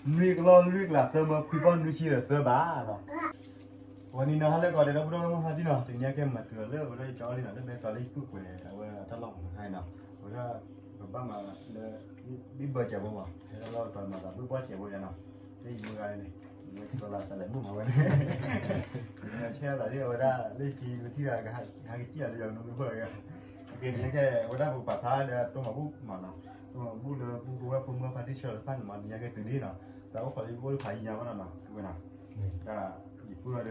နွံကလီလွံၢ်ကလးသၢမၢခွံပီၢ်နွံဆံဒီးသၢဘးနီၤ. ဝဲနံၤနီၤ ဟါလၢကီးဒီး ဒီပုၢ်ဒီဝဲၢ်မုၢ်ဖါတံၢ်နီၤ, တနံၤအံၤကဲမၤတုၤလီၤလၢ အဝဲဒၣ်ယကၠီလံနီၤ, လၢဘဲကျီလၢယပုၢ်ကွဲး အဝဲတၢ်လီၢ်မနုၤခါအံၤနီၤ, အဝဲဒၣ် ပဘၣ်မၤလၢ ဘံၣ်ဘၢစဲးဖိမး, ဟဲလီၤတၢ်မၤသးဘုၣ်ဘှီၣ်စဲးဖိယါနီၤ, လၢယမုၢ်ဂၤန့ၣ် ယမ့ၢ်ထံၣ်လီၤလၢစးလဲၤဘုၣ်မၤဝဲန့ၣ် ယမ့ၢ်ဆဲးသးဒ်အဝဲဒၣ် လၢယထံမ့ၢ်ထံၣ်တၢ် ဟးက့ၤစံၣ်ယၤလၢယနူၤမ့ၢ်ဖီၣ်ဂၤ ကဲန့ၣ်ကဲ အဝဲဒၣ်ပကပာ်ဖျါဒီးတိၢ်မၤဘူၣ်မးနီၤ, တိၢ်မၤဘူၣ်လၢပူကဝဲၢ်ဖိမုၢ်ဖါတံၢ်ဆၢလၢဖၣ်န့ၣ်မး နံၤညါကဲတုၤလံနီၤ, တၢ်အိၣ်ခိးလၢယအိၣ်လၢဖးယံၤညါဘၣ်နီၤနီၤ, ဝဲနီၤ, တၢ်ယပုၢ်အီၤ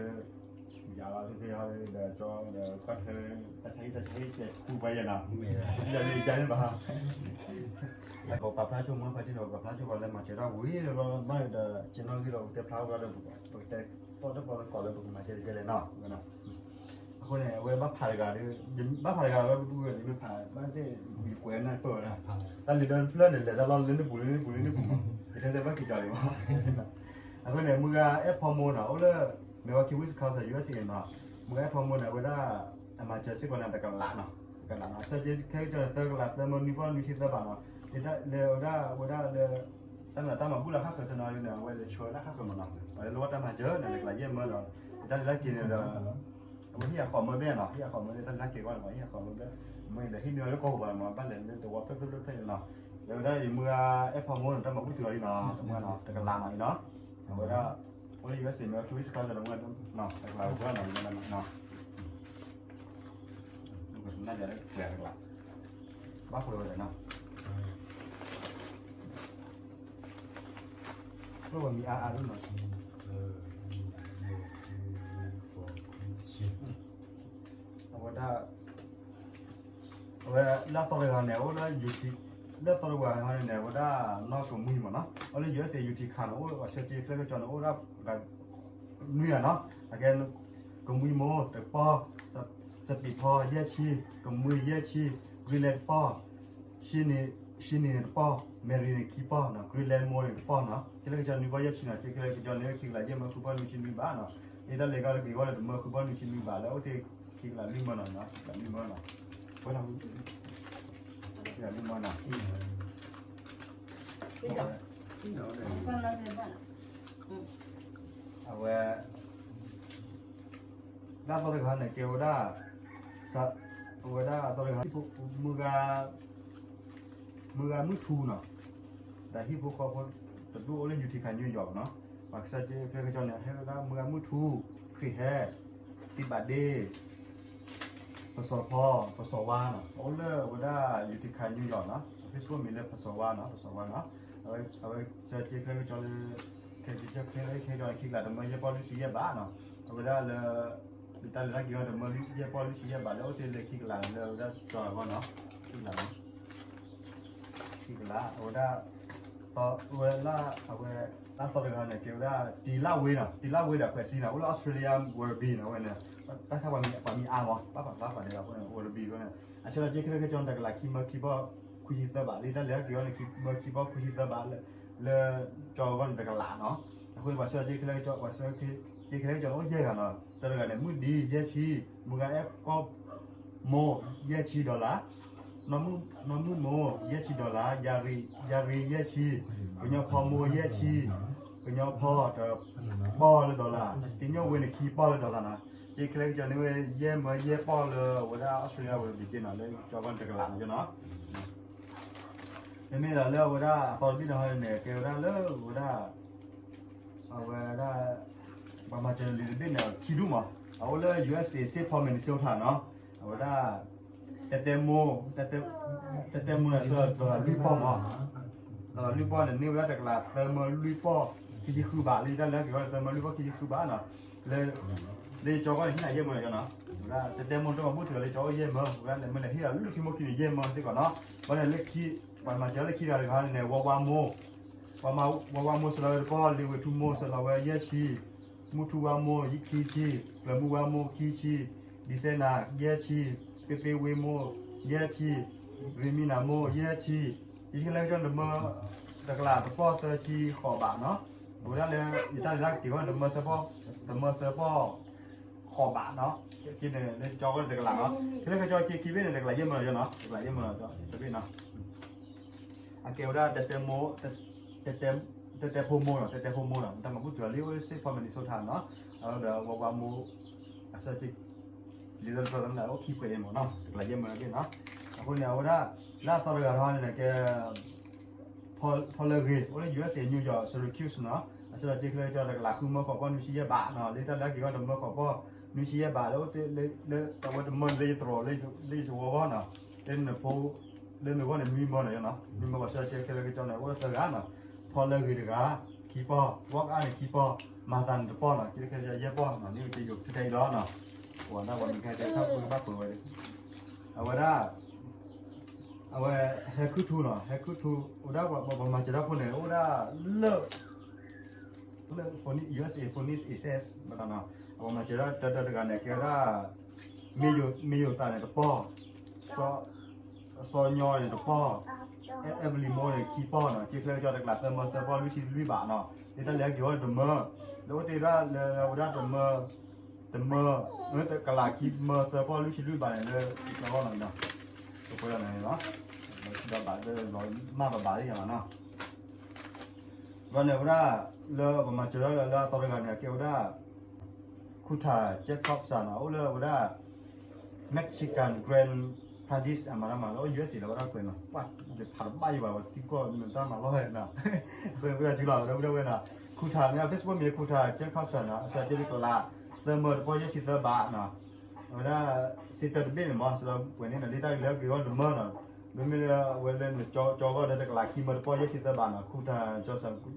ဒီး ယၤလီၤသ့ၣ်သ့ၣ်ဟီဒီး ကၠီဒီးကွၢ်ထွဲ တၢ်ဆါဟံၣ်တၢ်ဆါဟံၣ်ကဲထူပှၤယဲနီၤ, ယၤလံယၤန့ၣ်ဘၣ် ပပာ်ဖျါဆိမုၢ်ဖါတံၢ်နီၤ, ပပာ်ဖျါဆိပှၤလၢမၤစၢၤတၢ်ဝံၤလီၤဘၣ်ဒီး ကဲနီၣ်ဂံၢ်ဒီးပတဲဖျါဝဲဒီး ပကတဲတီၢ်တၢ်ပီၢ်သကိးလၢပကမၤစၢၤတကဲလဲၣ်နီၤ, အဃိန့ၣ် အဝဲဘၣ်ဖးတဂၤဒီး ဘၣ်ဖးတဂၤလၢပပုၢ်ဝဲၢ်န့ၣ် မ့ၢ်ဖးဘၣ်သ့ၣ် ယကွဲးနၢ်ပၢၢ်ဝဲဒၣ် တၢ်လံၤဒီဖျၢၣ်န့ၣ် လဲၤတၢ်လီၢ်လၢနပူၤလၢနပူၤလၢနပူၤမး, ယတဲစဲဘၣ်က့ၤကီးလံမး အဃိန့ၣ် မုၢ်ဂၤအဲၣ်ဖီမိၢ်နီၤ အိၣ်လၢ Milwaukee Wisconsin USA နီၤ, မုၢ်ဂၤအဲၣ်ဖီမိၢ်န့ၣ် အဝဲဒၣ် အမၤစၢၤစ့ၢ်ကီးန့ၣ် တကလးနီၤ, တကလးနီၤ, အဆၢက့ခဲကၠီန့ၣ် သၢကလးသၢမၢနွံပီၢ်နွံဆံသၢဘးနီၤ, လၢအဝဲဒၣ် အဝဲဒၣ်လၢ တၢ်မၤတၢ်မၤဘူၣ်လၢဟးဃၢၤဆၢနီၤန့ၣ် အဝဲလဲၤဆှၢဝဲဒၣ်ဟးဃၢၤမးနီၤ, ပှၤလၢလိၣ်ဘၣ်တၢ်မၤစၢၤန့ၣ် တကလးယဲၢ်မၢဒီး တၢ်လၢတၢ်က့ၤန့ၣ်ဒီး အဝဲဟ့ၣ်အဃီမၢဘျဲၣ်နီၤ, ဟ့ၣ်အဃီမၢဘျဲၣ် တၢ်လၢတၢ်က့ၤအဂီၢ်န့ၣ် ပှၤဟ့ၣ်အဃီမၢဘျဲၣ်, မ့ၢ်ဒီးဟ့ၣ်နုာ်လၢကီၢ်ပူၤဘၣ်မး ဘၣ်လဲၤလၢသဝီဖျၢၣ်ဖျၢၣ်ဖျၢၣ်ဖျၢၣ်နီၤ, လၢဝဲဒၣ်ယမုၢ်ဂၤအဲၣ်ဖီမိၢ်န့ၣ် တၢ်မၤဘူၣ်တုၤလီၤလံနီၤ, တမုၢ်နီၤ တကလးနီၤအံၤနီၤ, အဝဲဒၣ် အိၣ်လၢ USA မ့ၢ် Wisconsin နီၤ, တကလးဝဲနီၤ, တကလး, ဘၣ်ဃိဝဲဒၣ်နီၤ ကျိၣ်ဝဲမံၤအါအါဒိၣ်နီၤ, အဝဲဒၣ် အဝဲလၢအသီတဂၤန့ၣ် အိၣ်လၢ UT, လၢအသီတဂၤန့ၣ် အဝဲဒၣ်နီၢ်ကမှံမးနီၤ, အိၣ်လၢ USA Utica နီၤ, အိၣ်အဆၢက့ခဲလၢာ်ခဲဆ့န့ၣ် အိၣ်ဒၣ် နွံဂၤနီၤ, အကဲ ကမှံမိၢ်တပီၢ်, စပံးဖီယဲၢ်ဆံ, ကမှံယဲၢ်ဆံ, ဂ့ၤလဲၣ်တပီၢ်, ရှ့န့ၣ်တပီၢ်, မဲရံန့ၣ်ခံပီၢ်နီၤ, ဂ့ၤလဲၣ်မိၢ်န့ၣ်တပီၢ်နီၤ, ခဲလၢာ်ခဲဆ့နွံပီၢ်ယဲၢ်ဆံနီၤ, ခဲလၢာ်ခဲဆ့န့ၣ် ခံကလးယဲၢ်မၢဃုပီၢ်နွံဆံနွံဘးနီၤ, အ့ၣ်တၢ်လဲၤကီၢ်လၢက့ၤဂီၢ်န့ၣ် တမၢဃုပီၢ်နွံဆံနွံဘး လၢအိၣ်သ့ၣ်ခံကလးလွံၢ်မၢနီၤ, ခံကလးလွံၢ်မၢနီၤ, ဝဲလီၤ ခံကလးလွံၢ်မၢနီၤ အဝဲ ဒၣ်သီတဂၤန့ၣ် ကဲဝဲဒၣ် အဝဲဒၣ်အသီတဂၤ မုၢ်ဂၤ မုၢ်ဂၤမုၢ်ထူနီၤ, ဒီးဟံၣ်ဖိဃီဖိတဒူၣ်အိၣ်လၢ Utica New York နီၤ, ပှၤကစၢ်က့ခဲလၢာ်ခဲဆ့န့ၣ် ဟဲဝဲဒၣ်မုၢ်ဂၤမုၢ်ထူ, ခရံာ်ဟဲ, သံဘၣ်ဒ့ ပစီၤဖီ, ပစီၤဝါနီၤ, အိၣ်လၢဝဲဒၣ် Utica New York နီၤ, Facebook မံၤလၢပစီၤဝါနီၤ, ပစီၤဝါနီၤ, အဝဲကစၢ်က့ခဲလၢာ်ခဲဆ့လၢ ခဲက့ခဲခဲလၢာ်ခဲဆ့ ခံကလးတမၢယဲၢ်ပီၢ်လွံၢ်ဆံယဲၢ်ဘးနီၤ, အဝဲဒၣ်လၢ တၢ်လဲၤတၢ်က့ၤအီၤတမၢယဲၢ်ပီၢ်လွံၢ်ဆံယဲၢ်ဘး လၢအိၣ်သ့ၣ်လၢခံကလးလၢဝဲဒၣ်ကၠီအဂီၢ်နီၤ, ခံကလး ခံကလး အဝဲဒၣ် ဝဲလၢ အဝဲ လၢသီတဂၤန့ၣ် ကဲဝဲဒၣ် တံၤလၢဝ့နီၤ, တံၤလၢဝ့ဒီး ဖှဲးစံနီၤ, အိၣ်လၢ Australia Werribee နီၤ, အဝဲန့ၣ် တၢ်ခါပှၤမံၤအါမး ဘၣ်ပာ်ဘၣ်ပာ်ဒဲးလီၤအဃိန့ၣ် Werribee အဃိန့ၣ် အဆၢက့ခဲလၢာ်ခဲဆ့ တကလးခံမၢခံပီၢ်ခွံဆံသၢဘး လၢတၢ်လဲၤတၢ်က့ၤအီၤန့ၣ် မၢခံပီၢ်ခွံဆံသၢဘး လၢကၠီအဂီၢ်န့ၣ် တကလးနီၤ, အဃိန့ၣ် ပှၤဆၢက့ခဲလၢာ်ခဲဆ့ ပှၤဆၢက့ခဲလၢာ်ခဲဆ့န့ၣ် အိၣ်ယဲၢ်ဂၤနီၤ, တၢ်တဂၤန့ၣ် မုၢ်ဒံယဲၢ်ဆံ, မုၢ်ဂၤအဲၣ်ကီၢ်မိၢ် ယဲၢ်ဆံ dollar နီၢ်မုၣ်မိၢ် ယဲၢ်ဆံ dollar, ယၤရံၤ ယဲၢ်ဆံ, ကညီဖီမိၢ် ယဲၢ်ဆံ, ကညီဖီတပီၢ်လၢ dollar, ကညီဝ့န့ၣ် ခံပီၢ်လၢ dollar နီၤ, က့ခဲလၢာ်ခဲဆ့န့ၣ်ဝဲ ယဲၢ်မၢယဲၢ်ပီၢ်လၢ အဝဲဒၣ် Australia Werribee နီၤ, လၢကၠီအဂီၢ်န့ၣ် တကလးနီၤ, မ့မ့ၢ်ဒီးလၢအဝဲဒၣ်အသီတဘ့ၣ်န့ၣ်ဟီန့ၣ် ကဲဝဲဒၣ်လၢအဝဲဒၣ် အဝဲဒၣ် ပှၤမၤစၢၤလံာ်တဘ့ၣ်န့ၣ် ခံဒူၣ်မး, အအိၣ်လၢ USA Saint Paul Minnesota နီၤ, အဝဲဒၣ် တဲတဲမိၢ်, တဲတဲမိၢ်န့ၣ် ဆၢဒီးလွံၢ်ပီၢ်မး, ဒီးလွံၢ်ပီၢ်န့ၣ် န့ၢ်ဝဲဒၣ်တကလးသၢမၢလွံၢ်ပီၢ်ခံဆံဃုဘး လၢတၢ်လဲၤက့ၤဝဲဒၣ်သၢမၢလွံၢ်ပီၢ်ခံဆံဃုဘးနီၤ, လၢ လၢကၠီအဂီၢ်န့ၣ် ဟံးန့ၢ်ယဲၢ်မၢနီၤ, ဝဲဒၣ် တဲတဲမိၢ်တၢ်မၤဘူၣ်တုၤလီၤလၢကၠီအဂီၢ်ယဲၢ်မၢ, ဝဲဒၣ်လဲၤမၢလဲၤဟ့ၣ်ဒီးလၢထံမိၢ်ခံန့ၣ် ယဲၢ်မၢစ့ၢ်ကီးနီၤ, ဘၣ်န့ၣ်လၢခံ ပှၤမၤစၢၤလၢခံတဂၤတဂၤန့ၣ် ဝါဝါမိၢ် ဝါဝါမိၢ်ဆၢလီၤဝဲတပီၢ်, လ့ဝ့ၤထူမိၢ်ဆၢလီၤဝဲယဲၢ်ဆံ, မုၢ်ထူဝါမိၢ်ခံဆံ, ကျၢၤမုၢ်ဝါမိၢ်ခံဆံ, ဒံၣ်စဲနၤ ယဲၢ်ဆံ, ပ့ပ့ဝ့မိၢ် ယဲၢ်ဆံ, ရ့မံနၤမိၢ် ယဲၢ်ဆံ, ယဲၢ်ဆံခဲလၢာ်ခဲဆ့န့ၣ် တမၢ တကလးတပီၢ်သၢဆံဃိးဘးနီၤ, အဝဲဒၣ်လၢ ယတၢ်လဲၤတၢ်က့ၤဝဲန့ၣ် တမၢသၢပီၢ် တမၢသၢပီၢ် ဃိးဘးနီၤ, က့န့ၣ် လၢကၠီဝဲန့ၣ်တကလးနီၤ, ခဲလၢာ်ခဲဆ့က့ခံဘ့ၣ်န့ၣ် တကလးယဲၢ်မၢနီၤ, တကလးယဲၢ်မၢနီၤ, တဘ့ၣ်နီၤ, အကဲဝဲဒၣ်တဲတဲမိၢ် တဲတဲ တဲတဲဖိမိၢ်နီၤ, တဲတဲဖိမိၢ်နီၤ, တၢ်မၤဘူၣ်တုၤလံ အိၣ်လၢ Saint Paul Minnesota နီၤ, အဝဲဒီးဝဲပှၤမိၢ် အဆၢက့ လံာ်လၢတဖျၢၣ်လၢအိၣ်ခံခွဲးအံၤမ့ၢ်နီၤ, တကလးယဲၢ်မၢနီၤ. အဃိန့ၣ် အဝဲဒၣ် လၢအသီတဂၤတဟီန့ၣ် ကဲ ဖီလၢဂ့ၤ အိၣ်လၢ ယူအက်စ်အေ New York Syracuse နီၤ, အဆၢက့ချၢကၠီတကလးဃုမၢဃိးပီၢ်နွံဆံယဲၢ်ဘးနီၤ, လၢတၢ်လၢအက့ၤဂီၢ်တမၢဃိးပီၢ်နွံဆံယဲၢ်ဘး လၢအိၣ်တ့ၢ်လၢ အဝဲတမၢလၢယသရိာ် လၢယသဝီဂီၢ်နီၤ, လၢနဖိ လၢနဂီၢ်န့ၣ်နွံမၢနီၤ, နွံမၢပှၤဆၢက့ချၢကၠီန့ၣ် အိၣ်လၢသၢဂၤနီၤ, ဖီလၢဂ့ၤတဂၤ ခံပီၢ်, ဝီကအါန့ၣ်ခံပီၢ်, မၤသးန့ၣ်တပီၢ်နီၤ, ကဲယဲၢ်ပီၢ်နီၤ, န့ၣ်ကယိၤဖဲအံၤလီၤနီၤ, ပဝဲဒၣ်ပှၤမံၤခဲတဲထီၣ်ပှၤကဘၣ်ပှဲၤဝဲ, အဝဲဒၣ် အဝဲ ဟဲခူၣ်ထူနီၤ, ဟဲခူၣ်ထူ အိၣ်ဒၣ်ပှၤမၤစၢၤတၢ်ဖိန့ၣ် အိၣ်ဒၣ်လၢ လၢ Phoenix, U S A Phoenix Access ဘၣ်နီၤ, အဝဲမၤစၢၤတၢ်တၢတၢတဂၤန့ၣ် ကဲဝဲဒၣ် မ့ၢ်ယိၤသးန့ၣ်တပီၢ်, စီၤညီန့ၣ်တပီၢ်, အဲၣ်ဘလံၤမိၢ်န့ၣ်ခံပီၢ်နီၤ, က့ချၢကၠီတကလးသၢမၢသၢပီၢ်လွံၢ်ဆံလွံၢ်ဘးနီၤ, လၢတၢ်လၢအက့ၤဝဲန့ၣ်တမၢ, လၢအိၣ်တ့ၢ်ဒၣ်လၢဝဲဒၣ်တမၢ တမၢ တကလးခံမၢသၢပီၢ်လွံၢ်ဆံလွံၢ်ဘးန့ၣ် လၢကၠီဂီၢ်နီၤ, ကပှဲၤလီၤန့ၣ်လီၤ, ဒီးဘၣ်လၢမၤဘၣ်ဘၣ်လၢယၤနီၤ, ဘၣ်န့ၣ်ဝဲဒၣ် လၢပမၤစၢၤလၢလၢအသီတဂၤန့ၣ် အကဲဝဲဒၣ် Kuta Jacobson နီၤ, အိၣ်လၢဝဲဒၣ် Mexican Grand Prairie အမၤတၢ်မၤလၢ U S A လီၤဝဲဒၣ်ကွဲးနီၤ, ပှၤယဖးတဘၣ်ယဘၣ်ဝဲသံကွၢ်မ့ၢ်တၢ်မၤလီၢ်ဟဲနီၤ, ဝဲဒၣ်ကလီၤဝဲဒၣ်ဝဲနီၤ, Kuta န့ၣ် Facebook မံၤလၢ Kuta Jacobson နီၤ, အစၢက့တကလး သၢမၢတပီၢ်ယဲၢ်ဆံသၢဘးနီၤ, အဝဲဒၣ် စ့တၢတဘ့ၣ်န့ၣ်မ့ၢ် စလီၤပှဲၤန့ၣ်နီၤ, လၢတၢ်လၢအက့ၤဂီၢ်တမၢနီၤ, မ့မ့ၢ်လၢအဝဲလၢနကၠီဂီၢ်ဒီးတကလးခံမၢတပီၢ်ယဲၢ်ဆံသၢဘးနီၤ, Kuta Jacobson ကၠီ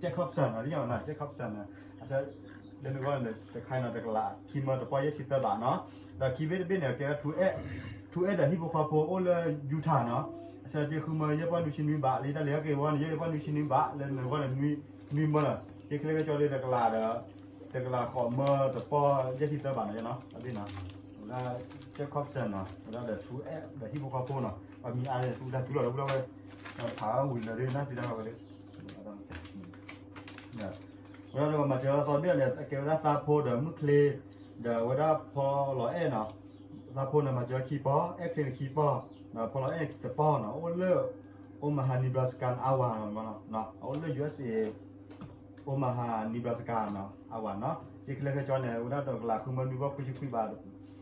Jacobson နီၤ, သ့ၣ်ညါနီၤ, Jacobson နီၤ, လၢနဂီၢ်န့ၣ် တခါနီၤ တကလးခံမၢတပီၢ်ယဲၢ်ဆံသၢဘးနီၤ, ဒီးခံဘ့ၣ်တဘ့ၣ်န့ၣ် ကဲထူအဲၣ်, ထူအဲၣ်ဒီးဟံၣ်ဖိဃီဖိအိၣ်လၢ Utah နီၤ, အစၢက့ဃုမၢယဲၢ်ပီၢ်နွံဆံနွံဘး, လၢတၢ်လၢအက့ၤဝဲန့ၣ် ယဲၢ်ပီၢ်နွံဆံနွံဘး, လၢနဂီၢ်န့ၣ် နွံမၢနီၤ, က့ချၢကၠီလၢတကလးဒီး တကလးဃိးမၢတပီၢ်ယဲၢ်ဆံသၢဘးနီၤ, နီၤ, အဘ့ၣ်နီၤ, ဝဲဒၣ် Jacobson နီၤ, ဝဲဒၣ်ဒီးထူအဲၣ်ဒီးဟံၣ်ဖိဃီဖိနီၤ, ပှၤမံၤအါန့ၣ် သူတၢ်တူၢ်လီၤဒီး ဝဲဒၣ်ဝဲ ဖးဝံၤလၢဒ်နၢ်သံတၢ်ဝဲဒၣ် ဝဲဒၣ်ဒီးပမၤစၢၤလၢသီတဘ့ၣ်န့ၣ် အကဲဝဲဒၣ်သးဖိဒီးမုၢ်ချ့ ဒီးဝဲဒၣ်ဖီလီၤအဲၣ်နီၤ, သးဖိန့ၣ်မၤစၢၤခံပီၢ်, အဲၣ်ချ့န့ၣ်ခံပီၢ်, ဒီးဖီလီၤအဲၣ်န့ၣ်တပီၢ်နီၤ, အိၣ်လၢ Omaha Nebraska အဝၤနီၤ, အိၣ်လၢ U S A Omaha Nebraska နီၤ, အဝၤနီၤ, ယကလဲၤခဲကၠီန့ၣ် ဝဲဒၣ်တကလးဃုမၢနွံပီၢ်ခွံဆံခွံဘး,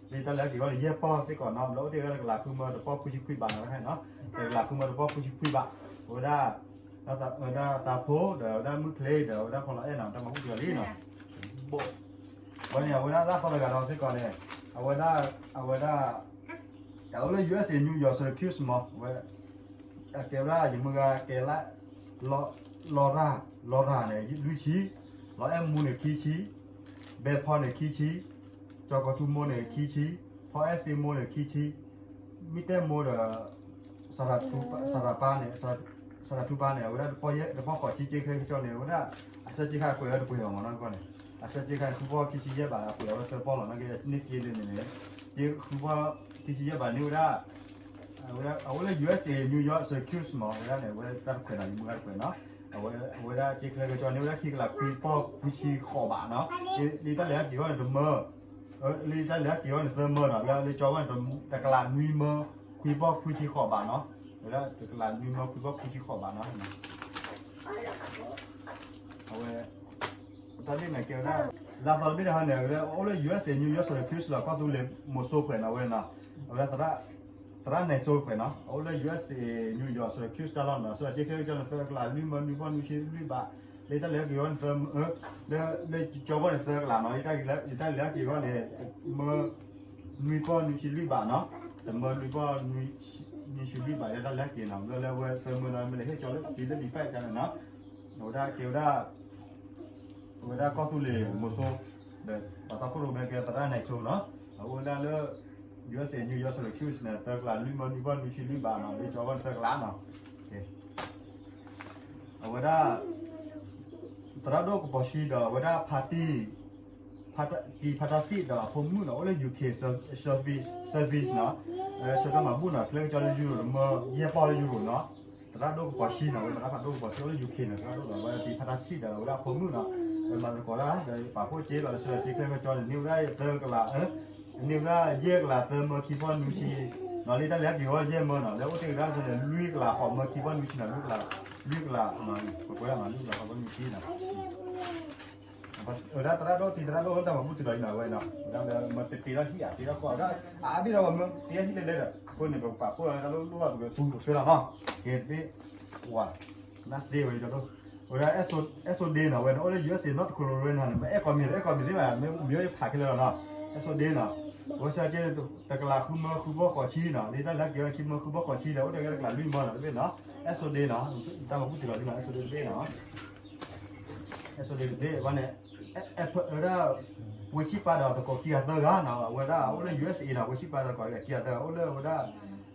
လၢတၢ်လၢအက့ၤဂီၢ်န့ၣ် ယဲၢ်ပီၢ်စ့ၢ်ကီးနီၤ, လၢအိၣ်တ့ၢ်ဝဲဒၣ်တကလးဃုမၢတပီၢ်ခွံဆံခွံဘးနီၤ, နီၤ, တကလးဃုမၢတပီၢ်ခွံဆံခွံဘး, ဝဲဒၣ် ဝဲဒၣ်သးဖိဒီးဝဲဒၣ်မုၢ်ချ့ဒီးဝဲဒၣ်ဖီလီၤအဲၣ်နီၤ, တၢ်မၤဘူၣ်တုၤလံနီၤ, ဝဲန့ၣ် အဝဲဒၣ်လၢသီတဂၤဒီးစ့ၢ်ကီးန့ၣ်, အဝဲဒၣ် အဝဲဒၣ် တၢ်အိၣ်လၢ U S A New York Syracuse မး, ဝဲ အကဲဝဲဒၣ်ယမုၢ်ဂၤကဲလၢ လီၤရၢ်, လီၤရၢ်န့ၣ် လွံၢ်ဆံ, လီၤအဲၣ်မူန့ၣ်ခံဆံ, ဘဲဖီန့ၣ်ခံဆံ, ကၠီကီၤထူမိၢ်န့ၣ်ခံဆံ, ဖီအဲၣ်စ့မိၢ်န့ၣ်ခံဆံ, မ့ၢ်တဲမိၢ်ဒီး စၤရၤပၤန့ၣ်, စၤရၤထူပၤန့ၣ် အဝဲဒၣ်တပီၢ်ဃိးဆံက့ချ့ကၠီန့ၣ် အဝဲဒၣ် အဆၢက့ခါကွဲးဝဲတပှဲၤအီၤမးနီၤ, ကီန့ၣ် အဆၢက့ခါန့ၣ် ဃုပီၢ်ခံဆံယဲၢ်ဘး အပှဲၤအဝဲသၢပီၢ်လီၤ, နာ်က့န့ၢ်က့ဒ်န့ၣ်န့ၣ်, က့ဃုပီၢ်ခံဆံယဲၢ်ဘးန့ၣ်ဝဲဒၣ် အဝဲလၢ U S A New York Syracuse မး, ဝဲဒၣ်န့ၣ် ဝဲတၢ်တခွဲးနီၤ, ယမုၢ်ဂၤတခွဲးနီၤ, အဝဲဒၣ်က့ချ့ကၠီန့ၣ် ဝဲဒၣ်ခံကလးခွံပီၢ်ခွံဆံဃိးဘးနီၤ, လၢတၢ်လဲၤဟဲက့ၤဂီၢ်န့ၣ်တမၢ, လၢတၢ်လဲၤဟဲက့ၤဂီၢ်န့ၣ်သၢမၢနီၤ, လၢလၢကၠီဂီၢ်န့ၣ် တကလးနွံမၢခွံပီၢ်ခွံဆံဃိးဘးနီၤ, ဝဲဒၣ်တကလးနွံမၢခွံပီၢ်ခွံဆံဃိးဘးနီၤ, အဝဲ တၢ်ဘ့ၣ်န့ၣ်ကဲဝဲဒၣ် လၢသီတဘ့ၣ်တဟါန့ၣ် အဝဲဒၣ်အိၣ်လၢ U S A New York Syracuse လီၤ, ကီၢ်သူလ့ၤမိၤစိခွဲးနီၤ, အဝဲနီၤ, အဝဲဒၣ် သရၣ်နဲၣ်စိခွဲးနီၤ, အိၣ်လၢ U S A New York Syracuse တၢ်လီၢ်နီၤ, စၢက့ချ့ကၠီန့ၣ်သၢကလးလွံၢ်မၢနွံပီၢ်နွံဆံလွံၢ်ဘး, လၢတၢ်လဲၤဟဲက့ၤဂီၢ်န့ၣ်သၢ, လၢကၠီဂီၢ်န့ၣ်သၢကလးနီၤ, လၢတၢ်လဲၤဟဲက့ၤဂီၢ်န့ၣ် မၢ နွံပီၢ်နွံဆံလွံၢ်ဘးနီၤ, တမၢနွံပီၢ်နွံဆံလွံၢ်ဘး လၢတၢ်လဲၤဟဲက့ၤနီၤ, လၢလၢဝဲသၢမၢနီၤ, မ့ၢ်လဲၤဟ့ၣ်ကၠီလၢပတံၤလၢ defect ကန့ၣ်နီၤ, အဝဲဒၣ်ကဲဝဲဒၣ် အဝဲဒၣ်ကီၢ်သူလ့ၤမိၤစိ, ဒီးပှၤတီခိၣ်ရိၣ်မဲကဲသရၣ်နဲၣ်စိနီၤ, အအိၣ်ဝဲဒၣ်လၢ U S A New York Syracuse န့ၣ် သၢကလးလွံၢ်မၢနွံပီၢ်နွံဆံလွံၢ်ဘးနီၤ, လၢကၠီဂီၢ်န့ၣ်သၢကလးနီၤ, အဝဲဒၣ် သရၣ်ဒိၣ်ကပီၤဆှံဒီးအဝဲဒၣ်ဖါတံၢ်, ဖါတံၢ်ဖါတံၢ်စံၣ်ဒီးအဖိမုၣ်နီၤ, အိၣ်လၢ U K Service, Service နီၤ, ဆှၢတၢ်မၤဘူၣ်နီၤ, ချ့ကၠီလၢယူရိၣ် တမၢယဲၢ်ပီၢ်လၢယူရိၣ်နီၤ, သရၣ်ဒိၣ်ကပီၤဆှံနီၤ, ဝဲသရၣ်ဖါဒိၣ်ကပီၤဆှံအိၣ်လၢ U K နီၤ, သရၣ်ဒိၣ်ဒီးအဝဲတံၢ်ဖါတံၢ်စံၣ်ဒီးအဝဲဒၣ်အဖိမုၣ်နီၤ, ဝဲမၤသကိးတၢ် ဒီးပာ်ဖှိၣ်စ့ဒီးလၢဆှၢချ့ချ့ကၠီန့ၣ် န့ၢ်ဝဲဒၣ်သၢကလး, န့ၢ်ဝဲဒၣ်ယဲၢ်ကလးသၢမၢခံပီၢ်နွံဆံနီၤ, လၢတၢ်လဲၤဟဲက့ၤဂီၢ်ယဲၢ်မၢနီၤ, လၢအိၣ်တ့ၢ်ဝဲဒၣ်စ့န့ၣ် လွံၢ်ကလးဃိးမၢခံပီၢ်နွံဆံနီၤ, လွံၢ်ကလး လွံၢ်ကလး, ပကွဲးဒၣ်နီၤ လွံၢ်ကလးဃီဖိနွံဆံနီၤ, ဝဲဒၣ်သရၣ်ဒိၣ်တံၤသရၣ်ဒိၣ်တၢ်မၤဘူၣ်တုၤလီၤအံၤနီၤ ဝဲနီၤ, ဝဲဒၣ်မ့ၢ်တတ့ထီၣ်ဟံၣ်ဧါ တ့ထီၣ်ဃီ အါဘ့ၣ်ဒီးမ့ၢ်တ့ထီၣ်ဟံၣ်လဲၣ်လဲၣ်ဒီး အဃိန့ၣ် ပကပာ်ဖှိၣ်လီၤတၢ်လိၣ်လိၣ်ဘၣ် ပကသူပကဆွဲလီၤနီၤ, ကဲတဘ့ၣ်, ဝၤ, နၢ်သ့ဝဲဒၣ်, ဝဲဒၣ် Exo Day နီၤ ဝဲန့ၣ် အိၣ်လၢ ယူၢ်အ့ၣ်အ့ၣ် North Carolina န့ၣ် မ့ၢ်အဲၣ်ကီးမံၤ အဲၣ်ကီးမံၤသ့ၣ်မး မ့ၢ်အိၣ်ဖးခဲလၢာ်လီၤနီၤ, Exo Day နီၤ, ဝဲဆၢက့ တကလးဃုမၢဃုဘီဃိးဆံနီၤ, လၢတၢ်လၢက့ၤဝဲခံမၢဃုဘီဃိးဆံဒီး အိၣ်တ့ၢ်ဝဲတကလးလွံၢ်မၢနီၤ တဘ့ၣ်နီၤ, Exo Day နီၤ, တၢ်မၤဘူၣ်တုၤလီၤလံနီၤ Exo Day တဘ့ၣ်နီၤ Exo Day တဘ့ၣ်ဘၣ်န့ၣ်, ဝဲဒၣ်, ဝ့ၢ်ဆံၣ်ပၤဒီးသကိးခံဂၤသၢဂၤနီၤ အဝဲဒၣ်အိၣ်လၢ ယူၢ်အ့ၣ်အ့ၣ် နီၤ ဝ့ၢ်ဆံၣ်ပၤဒီးသကိးခံဂၤသၢဂၤ အိၣ်လၢဝဲဒၣ်,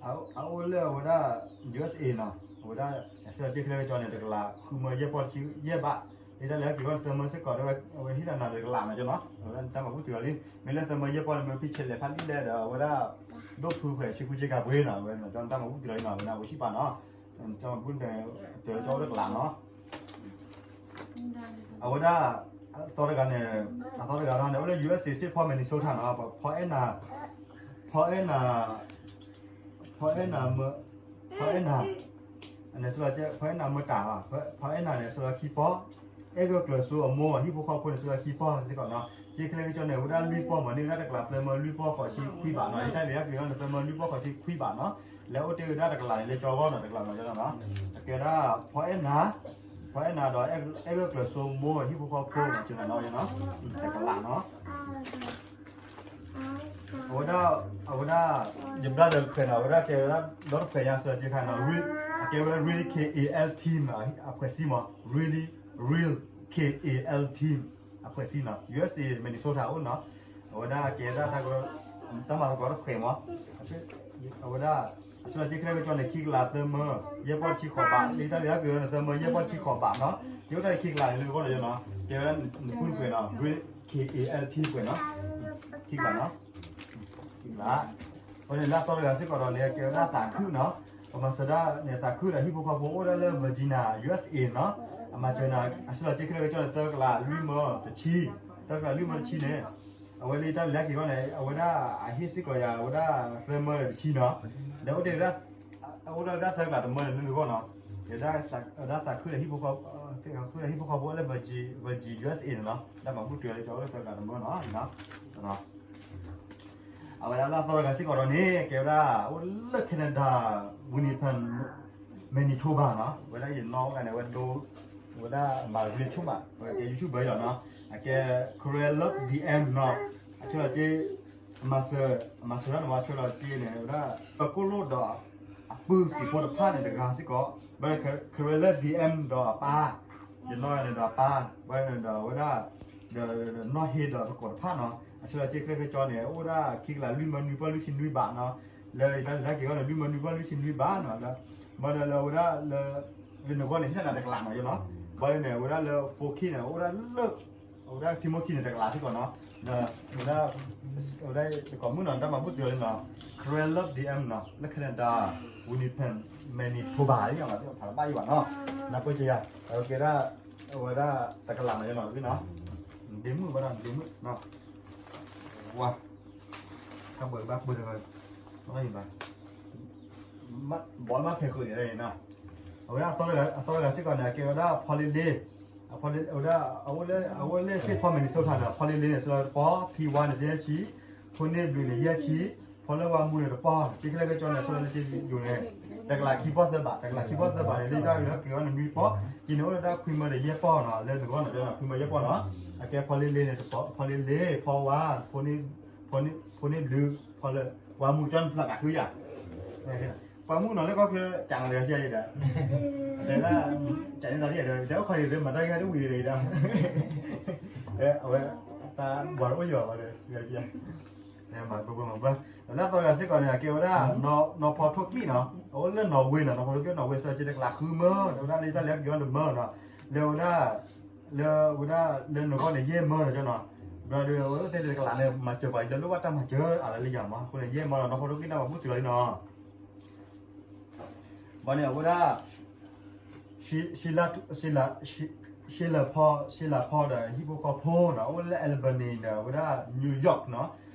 အအိၣ်လၢဝဲဒၣ် ယူၢ်အ့ၣ်အ့ၣ် နီၤ, အဝဲဒၣ်, အဆၢက့ခဲလၢာ်ကၠီန့ၣ် တကလးဃုမၢယဲၢ်ပီၢ်တဆံယဲၢ်ဘး, လၢတၢ်လၢက့ၤဂီၢ်န့ၣ် သၢမၢစ့ၢ်ကီးဒီး အဝဲဟ့ၣ်လီၤနၤတကလးနီၤ ကၠီနီၤ, အဝဲဒၣ်နတၢ်မၤဘူၣ်တုၤလီၤလံ, မ့ၢ်လၢသၢမၢယဲၢ်ပီၢ်န့ၣ် မ့ၢ်ဖံဆဲးလဲးဖးလံလဲၣ်ဒီး အဝဲဒၣ်, ဒိၣ်ဖုဖဲဆ့ကူဆ့ကၤပှ့ၤနီၤ ဝဲနကၠီနတၢ်မၤဘူၣ်တုၤလီၤလံနီၤ ဝဲန့ၣ်ဝ့ၢ်ဆံၣ်ပၤနီၤ, တၢ်မၤဘူၣ်န့ၣ်, တၢ်ကၠီအိၣ်တကလးနီၤ အဝဲဒၣ်, အသီတဂၤန့ၣ်, အသီတဂၤန့ၣ် အိၣ်လၢ ယူၢ်အ့ၣ်အ့ၣ် Saint Paul Minnesota နီၤ, ဖီအဲၣ်နၤ, ဖီအဲၣ်နၤ, ဖီအဲၣ်နၤ, ဖီအဲၣ်နၤ, န့ၣ် ဖီအဲၣ်နၤမၢတၢ်, ဖီအဲၣ်နၤန့ၣ် စလီၤခံပီၢ်, အဲၣ်ဂၢၢ်ကျၢၤစိအမိၢ် ဟံၣ်ဖိဃီဖိန့ၣ် စလီၤခံပီၢ်စ့ၢ်ကီးနီၤ, က့ခဲလၢာ်ကၠီန့ၣ် ဝဲဒၣ်လွံၢ်ပီၢ်မးန့ၣ် ဝဲဒၣ်တကလးသၢမၢလွံၢ်ပီၢ်ဃိးဆံခွံဘးနီၤ, လၢတၢ်လၢက့ၤဂီၢ်န့ၣ် သၢမၢလွံၢ်ပီၢ်ဃိးဆံခွံဘးနီၤ, လၢအိၣ်တ့ၢ်ဝဲဒၣ်တကလးန့ၣ် လၢကၠီဂီၢ်နီၤ တကလးနီၤ ကၠီနီၤ, အကဲဒၣ်, ဖီအဲၣ်နၤ, ဖီအဲၣ်နၤဒီး အဲၣ်ဂၢၢ်ကျၢၤစိမိၢ် ဟံၣ်ဖိဃီဖိ ကၠီနီၤ, တကလးနီၤ အဝဲဒၣ်, အဝဲဒၣ်, ယဘျါဒီးတခွဲးနီၤ အဝဲဒၣ်ကဲဝဲဒၣ်ဒီတခွဲးညါစၢၤက့ခါနီၤ, အကဲဝဲဒၣ် Real K A L Team အဖှဲးစံမး, Real, Real K A L Team အဖှဲးစံနီၤ ယူၢ်အ့ၣ်အ့ၣ် Minnesota အိၣ်နီၤ, အဝဲဒၣ်ကဲဒၣ်တၢ်က, တၢ်မၤသကိးတခွဲးမး, အဝဲဒၣ်, အဆၢက့ခဲလၢာ်ကၠီန့ၣ် ခံကလးသၢမၢ, ယဲၢ်ပီၢ်တဆံဃိးဘး, လၢတၢ်လၢက့ၤဂီၢ်န့ၣ် သၢမၢယဲၢ်ပီၢ်တဆံဃိးဘးနီၤ, က့ၤအိၣ်တ့ၢ်ခံကလးန့ၣ် လၢဂီၢ်နီၤ ကၠီနီၤ, ကဲဝဲဒၣ်နဖုတခွဲးနီၤ Real K A L Team တခွဲးနီၤ, ခံကလးနီၤ အဝဲန့ၣ်လၢအသီတဂၤစ့ၢ်ကီးဒီးန့ၣ် ကဲဝဲဒၣ်သးခုနီၤ, ပမၤစၢၤဒၣ်န့ၣ် သးခုဒီးဟံၣ်ဖိဃီဖိအိၣ်ဒၣ်လၢ Virginia, U S A နီၤ, အမၤစၢၤနၤ အဆၢက့ခဲလၢာ်ကၠီန့ၣ် သၢကလးလွံၢ်မၢတဆံ, သၢကလးလွံၢ်မၢတဆံန့ၣ်, အဝဲလၢတၢ်လၢက့ၤဂီၢ်န့ၣ် အဝဲဒၣ်အဟ့ၣ်စ့ၢ်ကီးယၤ အဝဲဒၣ်သၢမၢဒီးတဆံနီၤ, ဒီးအိၣ်တ့ၢ်ဝဲဒၣ်, အိၣ်ဒၣ်ဝဲဒၣ်သၢကလးတမၢန့ၣ် လၢနဂီၢ်နီၤ, ဝဲဒၣ်သးခုဒီးဟံၣ်ဖိဃီဖိအိၣ်လၢ Virginia, U S A န့ၣ်နီၤ, တၢ်မၤဘူၣ်တုၤလၢကၠီအိၣ်လၢသၢကလးတမၢနီၤ အဝဲဒၣ်လၢအသီတဂၤစ့ၢ်ကီးဒီးန့ၣ် ကဲဝဲဒၣ်, အိၣ်လၢ Canada, Winnipeg, Manitoba နီၤ, ဝဲဒၣ်ယနီၣ်ဂၤန့ၣ် ဝဲဒိ, ဝဲဒၣ်မၤ YouTube မး, ဝဲကဲ YouTuber လီၤနီၤ, အကဲ Career Love D M နီၤ, အဆၢလီၤက့, အမၤစၢၤ, အမၤစၢၤဒၣ်န့ၣ် အဆၢလီၤက့န့ၣ် ဝဲဒၣ်, ပကိၣ်လိၣ်ဒီး, အပုၢ်စံးဖိတဖၣ်န့ၣ်တဂၤစ့ၢ်ကီး, ဘၣ် Career Love D M ဒီးအပၢ်, ယနီၣ်ဂၤန့ၣ်ဒီးအပၢ်, ဘၣ်န့ၣ်ဒီးဝဲဒၣ် ဒီးနီၢ်ဟ့ဒီးသကိးတဖၣ်နီၤ, အဆၢလီၤက့ခဲလၢာ်ကၠီန့ၣ် အိၣ်ဒၣ်ခံကလးလွံၢ်မၢနွံပီၢ်လွံၢ်ဆံနွံဘးနီၤ, လၢယတၢ်လၢက့ၤဂီၢ်န့ၣ် လွံၢ်မၢနွံပီၢ်လွံၢ်ဆံနွံဘးနီၤ, ဘၣ်ဒီးလၢအဝဲဒၣ်လၢ, လၢနဂီၢ်န့ၣ် ဟ့ၣ်နၤတကလးနီၤယနီၤ, ဘၣ်ဒီးန့ၣ် အဝဲဒၣ်လၢ four K န့ၣ် အိၣ်ဒၣ်လၢ, အဝဲဒၣ်ခံမီခံန့ၣ် တကလးစ့ၢ်ကီးနီၤ, ဒီး, အဝဲဒၣ်, အဝဲဒၣ်တကိးမုၣ်နီၤ တၢ်မၤဘူၣ်တုၤလီၤန့ၣ်နီၤ, Career Love D M နီၤ လၢ Canada, Winnipeg, Manitoba လံနီၤဖးတဘၣ်ယံၤဘၣ်နီၤ, နၢ်ပၢၢ်က့ၤယၤ, အဝဲကဲဒၣ်, အဝဲဒၣ်တကလးနီၤယနီၤတဘ့ၣ်နီၤ, ဒ့မုၣ်ဝဲဒၣ်ဒ့မုၣ်နီၤ, ဝါ, တၢ်ဘၣ်ဘၣ်ပှဲၤတဂၤ, ဘၣ်ယံၤဘၣ် ဘီမးဖဲးဃုာ်န့ၣ်နီၤ, အဝဲဒၣ်အသီတဂၤစ့ၢ်ကီးန့ၣ် အကဲဝဲဒၣ်ဖီလ့လ့, အဝဲဒၣ်, အဝဲလၢ Saint Paul Minnesota န့ၣ် ဖီလ့လ့န့ၣ် စလီၤတပီၢ်, ဖံဝါန့ၣ် ယဲၢ်ဆံ, ဖိန့ၢ်ဘျုးန့ၣ် ယဲၢ်ဆံ, ဖီလၢဝါမူန့ၣ်တပီၢ်, က့ခဲလၢာ်ကၠီန့ၣ် စလီၤလၢက့ယိၤန့ၣ်, တကလးခံပီၢ်သၢဘး, တကလးခံပီၢ်သၢဘးန့ၣ် လၢတၢ်လၢက့ၤဂီၢ်န့ၣ်နွံပီၢ်, က့န့ၣ်အိၣ်လၢတၢ်ခွံမၢဒီးယဲၢ်ပီၢ်နီၤ, လၢနဂီၢ်န့ၣ် ခွံမၢယဲၢ်ပီၢ်နီၤ, အကဲဖီလ့လ့န့ၣ်တပီၢ်, ဖီလ့လ့, ဖီဝါ, ဖိန့ၢ်ဘျုး, ဖီလၢ, ဝါမူကၠီန့ၣ်ဖျါကးဃုယၤ ပှၤမုၣ်နီၤလၢကီၢ်ချၢ ကးနီၤတဂၤယဲဒီး, တဲဒၣ်, ကးန့ၢ်သးဒ်ဒီး တဲအိၣ်ခီဒံးသ့မၤတၢ်ဂ့ၢ်ဟဲတဝံၤဒီးဒီး, အဝဲ, တၢ်ဘှီးတအိၣ်ယီၤဘၣ်ဒီး, မၤဘၣ်မၤဘၣ်, လၢအသီတဂၤစ့ၢ်ကီးန့ၣ် အကဲဝဲဒၣ်, နီၢ်ဖီထိၣ်ကံၣ်နီၤ, အအိၣ်လၢနီၣ်ဝ့နီၤ, နီၢ်ဖီထိၣ်ကံၣ်နီၣ်ဝ့ စၢက့တကလးဃုမၢ, တဲဝဲဒၣ်လၢတၢ်လၢက့ၤအီၤတမၢနီၤ, လၢဝဲဒၣ် လၢဝဲဒၣ်လၢနဂီၢ်န့ၣ် ယဲၢ်မၢနီၤကၠီနီၤ, ဘျီဒီး အဝဲသ့ၣ်တကလးန့ၣ် မၤစၢၤပှၤလၢလိၣ်ဘၣ်တၢ်မၤစၢၤအလၢလၢယၤမး, အဃိန့ၣ် ယဲၢ်မၢနီၤ နီၢ်ဖီထိၣ်ကံၣ်တၢ်မၤဘူၣ်တုၤလီၤလံနီၤ, ဘၣ်န့ၣ် အဝဲဒၣ် ရှ့လးဖီ, ရှ့လးဖီဒီးဟံၣ်ဖိဃီဖိနီၤ, အအိၣ်လၢ Albany ဒီး အဝဲဒၣ် New York နီၤ,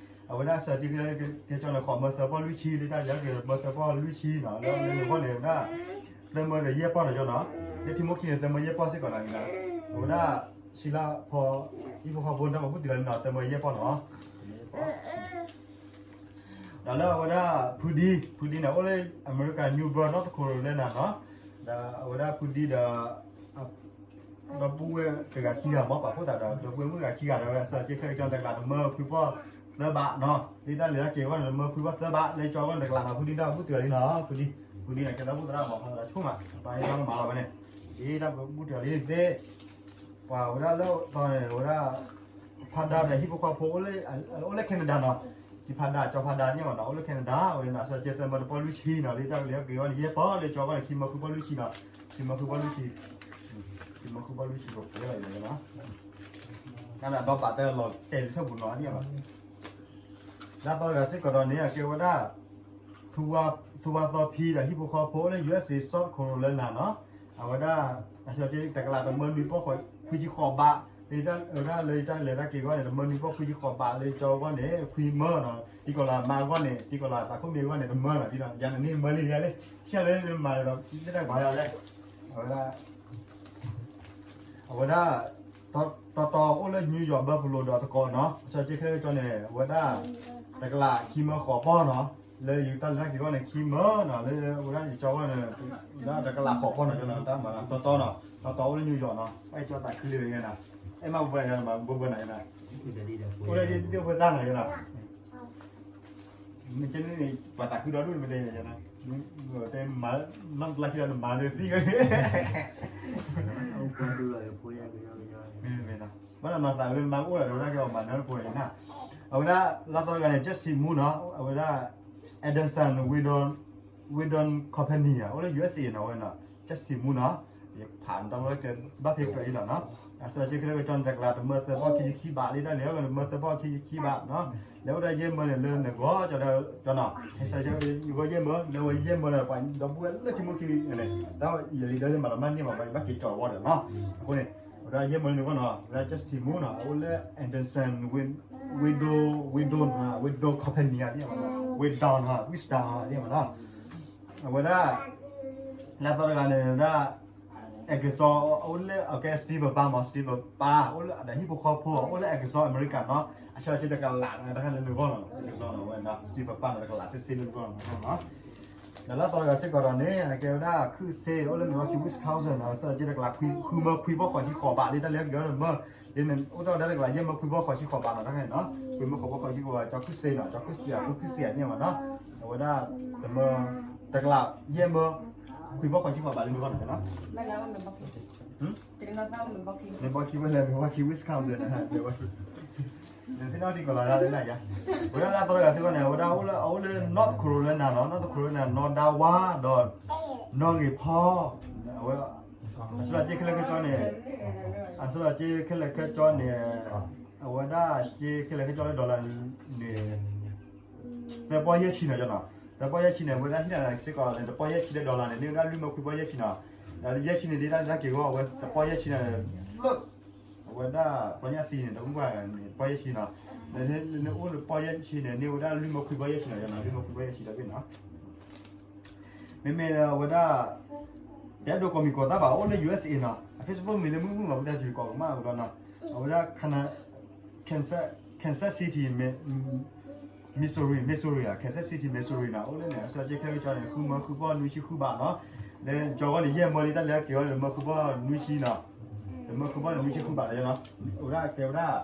အဝဲဒၣ်စၢက့ခဲလၢာ်ကၠီန့ၣ် ဃိးမၢသၢပီၢ်လွံၢ်ဆံ, လၢတၢ်လၢက့ၤမၢသၢပီၢ်လွံၢ်ဆံနီၤ, လၢနဂီၢ်န့ၣ် အဝဲဒၣ် သၢမၢဒီးယဲၢ်ပီၢ်နီၤကၠီနီၤ, လၢထံမိၢ်ခံန့ၣ် သၢမၢယဲၢ်ပီၢ်စ့ၢ်ကီးနီၤ, အဝဲဒၣ် ဆံလၢဖီ ဟံၣ်ဖိဃီဖိ တၢ်မၤဘူၣ်တုၤလီၤန့ၣ်နီၤ သၢမၢယဲၢ်ပီၢ်နီၤ. ဒီးလၢအဝဲဒၣ်ဖုဒံ, ဖုဒံန့ၣ် အိၣ်လၢအမဲရကၤ New Bern, North Carolina နီၤ. ဒီးအဝဲဒၣ်ဖုဒံဒီး ဒီပုၢ်ဝဲၢ်တဂၤခံဂၤမ့ၢ် ပာ်ဖှိၣ်သးဒီး ဒီပုၢ်ဝဲၢ်မုၣ်တဂၤခံဂၤဒီး အဝဲဒၣ်စီၤကၠ့ခဲလၢာ်ကၠီန့ၣ် တကလးတမၢခွံပီၢ်သၢဘးနီၤ. လၢတၢ်လဲၤတၢ်က့ၤအဂီၢ်န့ၣ် တမၢခွံပီၢ်သၢဘး, လၢကၠီအဂီၢ်န့ၣ် တကလးမၤဖုဒံတၢ်မၤဘူၣ်တုၤလီၤလံနီၤ. ဖုဒံ, ဖုဒံန့ၣ် ကဲဒီပုၢ်သရၣ်မၤဖီဒီးဆိၣ်မး, ပှၤဟဲဒီးမၤလီၤဝဲန့ၣ်, ဒ်တၢ်ဘူၣ်တုၤလီၤလံသ့ ပှၤဝဲဒၣ်လၢအသီန့ၣ် ဝဲဒၣ် ဖါဒါဒီးဟံၣ်ဖိဃီဖိ အိၣ်လၢ Canada နီၤ, ကၠံဖါဒါ ကၠီဖါဒါန့ၣ်မ့ၢ်နီၤ, အိၣ်လၢ Canada ဝဲန့ၣ် အစီၤကၠ့သၢမၢတပီၢ်လွံၢ်ဆံနီၤ, လၢတၢ်ကလဲၤက့ၤအဂီၢ်န့ၣ် ယဲၢ်ပီၢ်, လၢကၠီအဂီၢ်န့ၣ် ခံမၢခွံပီၢ်လွံၢ်ဆံနီၤ, ခံမၢခွံပီၢ်လွံၢ်ဆံ, ခံမၢခွံပီၢ်လွံၢ်ဆံကပှဲၤလီၤနီၤ. တၢ်ဒီးဘၣ်တၢ်လီၤတဲာ်လံထီၣ်ပူၤနီၤန့ၣ်ဘၣ်. လၢအသီတဂၤစ့ၢ်ကီးဒီးန့ၣ် အကဲဝဲဒၣ် ထူဝါသီဖံဒီးဟံၣ်ဖိဃီဖိ အိၣ်လၢ USA South Carolina နီၤ, အဝဲဒၣ် အစီၤကၠ့တကလးတမၢနွံပီၢ်ခွံဆံဃိးဘး, လၢတၢ် အဝဲဒၣ်လၢတၢ်လဲၤတၢ်က့ၤအဂီၢ်န့ၣ် တမၢနွံပီၢ်ခွံဆံဃိးဘး, လၢကၠီအဂီၢ်န့ၣ် ခွံမၢနီၤ, တံၤကီၤလၤမါအဂီၢ်န့ၣ် တံၤကီၤလၤသးခိၣ်မ့ၢ်အဂီၢ်န့ၣ် တမၢနီၤ, ဒ်န့ၣ် ယၤန့ၣ်န့ၣ်မၢလံယၤလံ, ဆဲးလၢမၤဒီး မ့ၢ်တၢ်ကဘၣ်ယၤလဲၣ်, အဝဲဒၣ် အဝဲဒၣ် တီတီအိၣ်လၢ New York Buffalo ဒီးသကိးနီၤ, အစီၤကၠ့ခဲလၢာ်ကၠီန့ၣ် အဝဲဒၣ် တကလးခံမၢဃိးပီၢ်နီၤ, လၢယတၢ်လဲၤတၢ်က့ၤအဂီၢ်န့ၣ် ခံမၢနီၤ, လၢအဝဲဒၣ်ယကၠီအဂီၢ်န့ၣ် ဒၣ်တကလးဃိးပီၢ်နီၤ, ကၠီနီၤတၢ်မၤနီၤ, တီတီနီၤ, တီတီအိၣ်လၢ New York နီၤ, အဲၣ်ကၠီသးခုလံဝဲယဲနီၤ, အဲၣ်မးဘၣ်ယဲနီၤ, ဘၣ်ဘၣ်နီၤယဲနီၤ, အိၣ်လၢဒ်ဒ်ဝဲသၣ်နီၤယဲနီၤ မ့ၢ်ကဲန့ၣ်န့ၣ် ပှၤသးခုဒီဒူၣ်န့ၣ်မ့ၢ်တဲယဲနီၤ, တဲမၤ နီၢ်ကျါခံဒီးနမၤလၢသံၣ်ဂ့ၤ, မ့ၢ်မ့ၢ်နီၤ, ဘၣ်နီၤနီၤသးဝဲမၤအိၣ်ဒီးဝဲဒၣ်ကဲအီၤမၤနၢ်ဖိယဲနီၤ, အဝဲဒၣ်လၢသီတဂၤန့ၣ် Justin Moon နီၤ, အဝဲဒၣ် Anderson Weldon Weldon Company အိၣ်လၢ USA နီၤ, အဝဲနီၤ Justin Moon နီၤ, ယဖးတၢ်လီၤကဲဘၣ်ဖဲကြၢးအံၤလီၤနီၤ, အစီၤကၠ့ခဲလၢာ်ကၠီန့ၣ် တကလးတမၢသၢပီၢ်ခံဆံခံဘး, လၢတၢ်လဲၤအဂီၢ်န့ၣ် တမၢသၢပီၢ်ခံဆံခံဘးနီၤ, လဲၤအိၣ်ဒၣ်ယဲၢ်မၢန့ၣ် လၢနဂီၢ်ကၠီနီၤ, ဟဲစီၤကၠ့ယဂီၢ်ယဲၢ်မၢ, လဲၤဝဲယဲၢ်မၢန့ၣ် ပှၤဒီပုၢ်ဝဲၢ်လၢထံမိၢ်ခံန့ၣ်, တၢ်ယလံၤဒီးယမၤလီၤမၢ်န့ၢ်ဘၣ် ဘၣ်က့ၤကၠီအဂီၢ်ဒီးနီၤ, အဃိန့ၣ် ဝဲဒၣ်ယဲၢ်မၢန့ၣ်ဂီၢ်နီၤ, ဝဲဒၣ် Justin Moon နီၤ, အအိၣ်လၢ Anderson Weldon Weldon Company သ့ၣ်မနီၤ, Weldon နီၤ, Weldon သ့ၣ်မနီၤ, အဝဲဒၣ် လၢသီတဂၤန့ၣ် ဝဲဒၣ် Arkansas အိၣ်လၢ အကဲ Steve ပၢ်မး, Steve ပၢ် အိၣ်လၢဒီးဟံၣ်ဖိဃီဖိ အိၣ်လၢ Arkansas အမဲရကၤနီၤ, အစီၤကၠ့တကလးတခါလၢနဂီၢ်လီၤ, Arkansas နီၤ, ဝဲဒၣ် Steve ပၢ်န့ၣ် တကလးစ့စ့လၢနဂီၢ်လီၤနီၤ, ဒီးလၢသီတဂၤစ့ၢ်ကီးဒီးန့ၣ် အကဲဝဲဒၣ် ခုၣ်စ့ အိၣ်လၢ Milwaukee Wisconsin နီၤ, အစီၤကၠ့တကလး ဃုမၢခွံပီၢ်ဃိးဆံဃိးဘး, လၢတၢ်လဲၤက့ၤအဂီၢ်န့ၣ်မၢ, လၢအိၣ်တ့ၢ်ဝဲဒၣ်တကလးယဲၢ်မၢခွံပီၢ်ဃိးဆံဃိးဘးနီၤ, တခါန့ၣ်နီၤ, ဃုမၢဃိးပီၢ်ဃိးဆံဃိးဘး, ကၠီခုၣ်စ့နီၤ, ကၠီခုၣ်စ့ ခုၣ်စ့န့ၣ်မနီၤ, အဝဲဒၣ် တမၢ တကလးယဲၢ်မၢ ခွံပီၢ်ဃိးဆံဃိးဘးလၢနဂီၢ်နီၤနီၤ, မ့ၢ်ဘီခံဝဲလဲၣ် မ့ၢ်ဘီခံ Wisconsin န့ၣ် သ့ၣ်နီၣ်ထံကီၢ်လီၤဒၣ်လၢနၤယါ, အဝဲဒၣ်လၢအသီတဂၤစ့ၢ်ကီးန့ၣ် အဝဲဒၣ်အိၣ်လၢ အအိၣ်လၢ North Carolina နီၤ, North Carolina နီၢ်ဒါဝါဒီး နီၢ်ဂ့ၤဖီ, အဝဲ အစီၤကၠ့ခဲလၢာ်ခဲကၠီန့ၣ်, အစီၤကၠ့ခဲလၢာ်ခဲကၠီန့ၣ်, အဝဲဒၣ်ကၠ့ခဲလၢာ်ခဲကၠီလၢ dollar န့ၣ် သၢပီၢ်ယဲၢ်ဆံနီၤ, သၢပီၢ်ယဲၢ်ဆံန့ၣ် အဝဲဒၣ်ဟံၣ်နၤစ့ၢ်ကီးန့ၣ် တပီၢ်ယဲၢ်ဆံလၢ dollar န့ၣ် န့ၢ်ဝဲဒၣ်လွံၢ်မၢခွံပီၢ်ယဲၢ်ဆံနီၤ, ဒီးယဲၢ်ဆံန့ၣ် ဒ်တၢ်လဲၤတၢ်က့ၤအဂီၢ် အဝဲတပီၢ်ယဲၢ်ဆံန့ၣ် လၢ အဝဲဒၣ်ပီညၣ်သံန့ၣ် တမူဘၣ်န့ၣ် တပီၢ်ယဲၢ်ဆံနီၤ, လၢနအိၣ်လၢပီၢ်ယဲၢ်ဆံန့ၣ် န့ၢ်ဝဲဒၣ်လွံၢ်မၢခွံပီၢ်ယဲၢ်ဆံနီၤ, ယနီၤလွံၢ်မၢခွံပီၢ်ယဲၢ်ဆံဒီးဘ့ၣ်နီၤ, မ့မ့ၢ်လၢအဝဲဒၣ် တဲဒိးကိးမံၤကိးသၣ်ဘၣ် အိၣ်လၢ USA နီၤ, အ Facebook မံၤလၢမုၢ်မုၢ်မး ပတၢ်စူၤကိးကမၣ်အူလီၤနီၤ, အဝဲဒၣ် Kansas City Missouri, Missouri ဧါ, Kansas City Missouri နီၤ, အိၣ်လၢန့ၣ် အစီၤကၠ့ခဲလၢာ်ခဲကၠီန့ၣ် ဃုမၢဃုပီၢ်နွံဆံဃုဘးနီၤ, လၢကၠီအဂီၢ်န့ၣ် ယဲၢ်မၢလံ တၢ်လဲၤက့ၤအဂီၢ်န့ၣ် တမၢဃုပီၢ်နွံဆံနီၤ, တမၢဃုပီၢ်န့ၣ် နွံဆံဃုဘးလီၤနီၤ, အဝဲဒၣ်တဲဝဲဒၣ်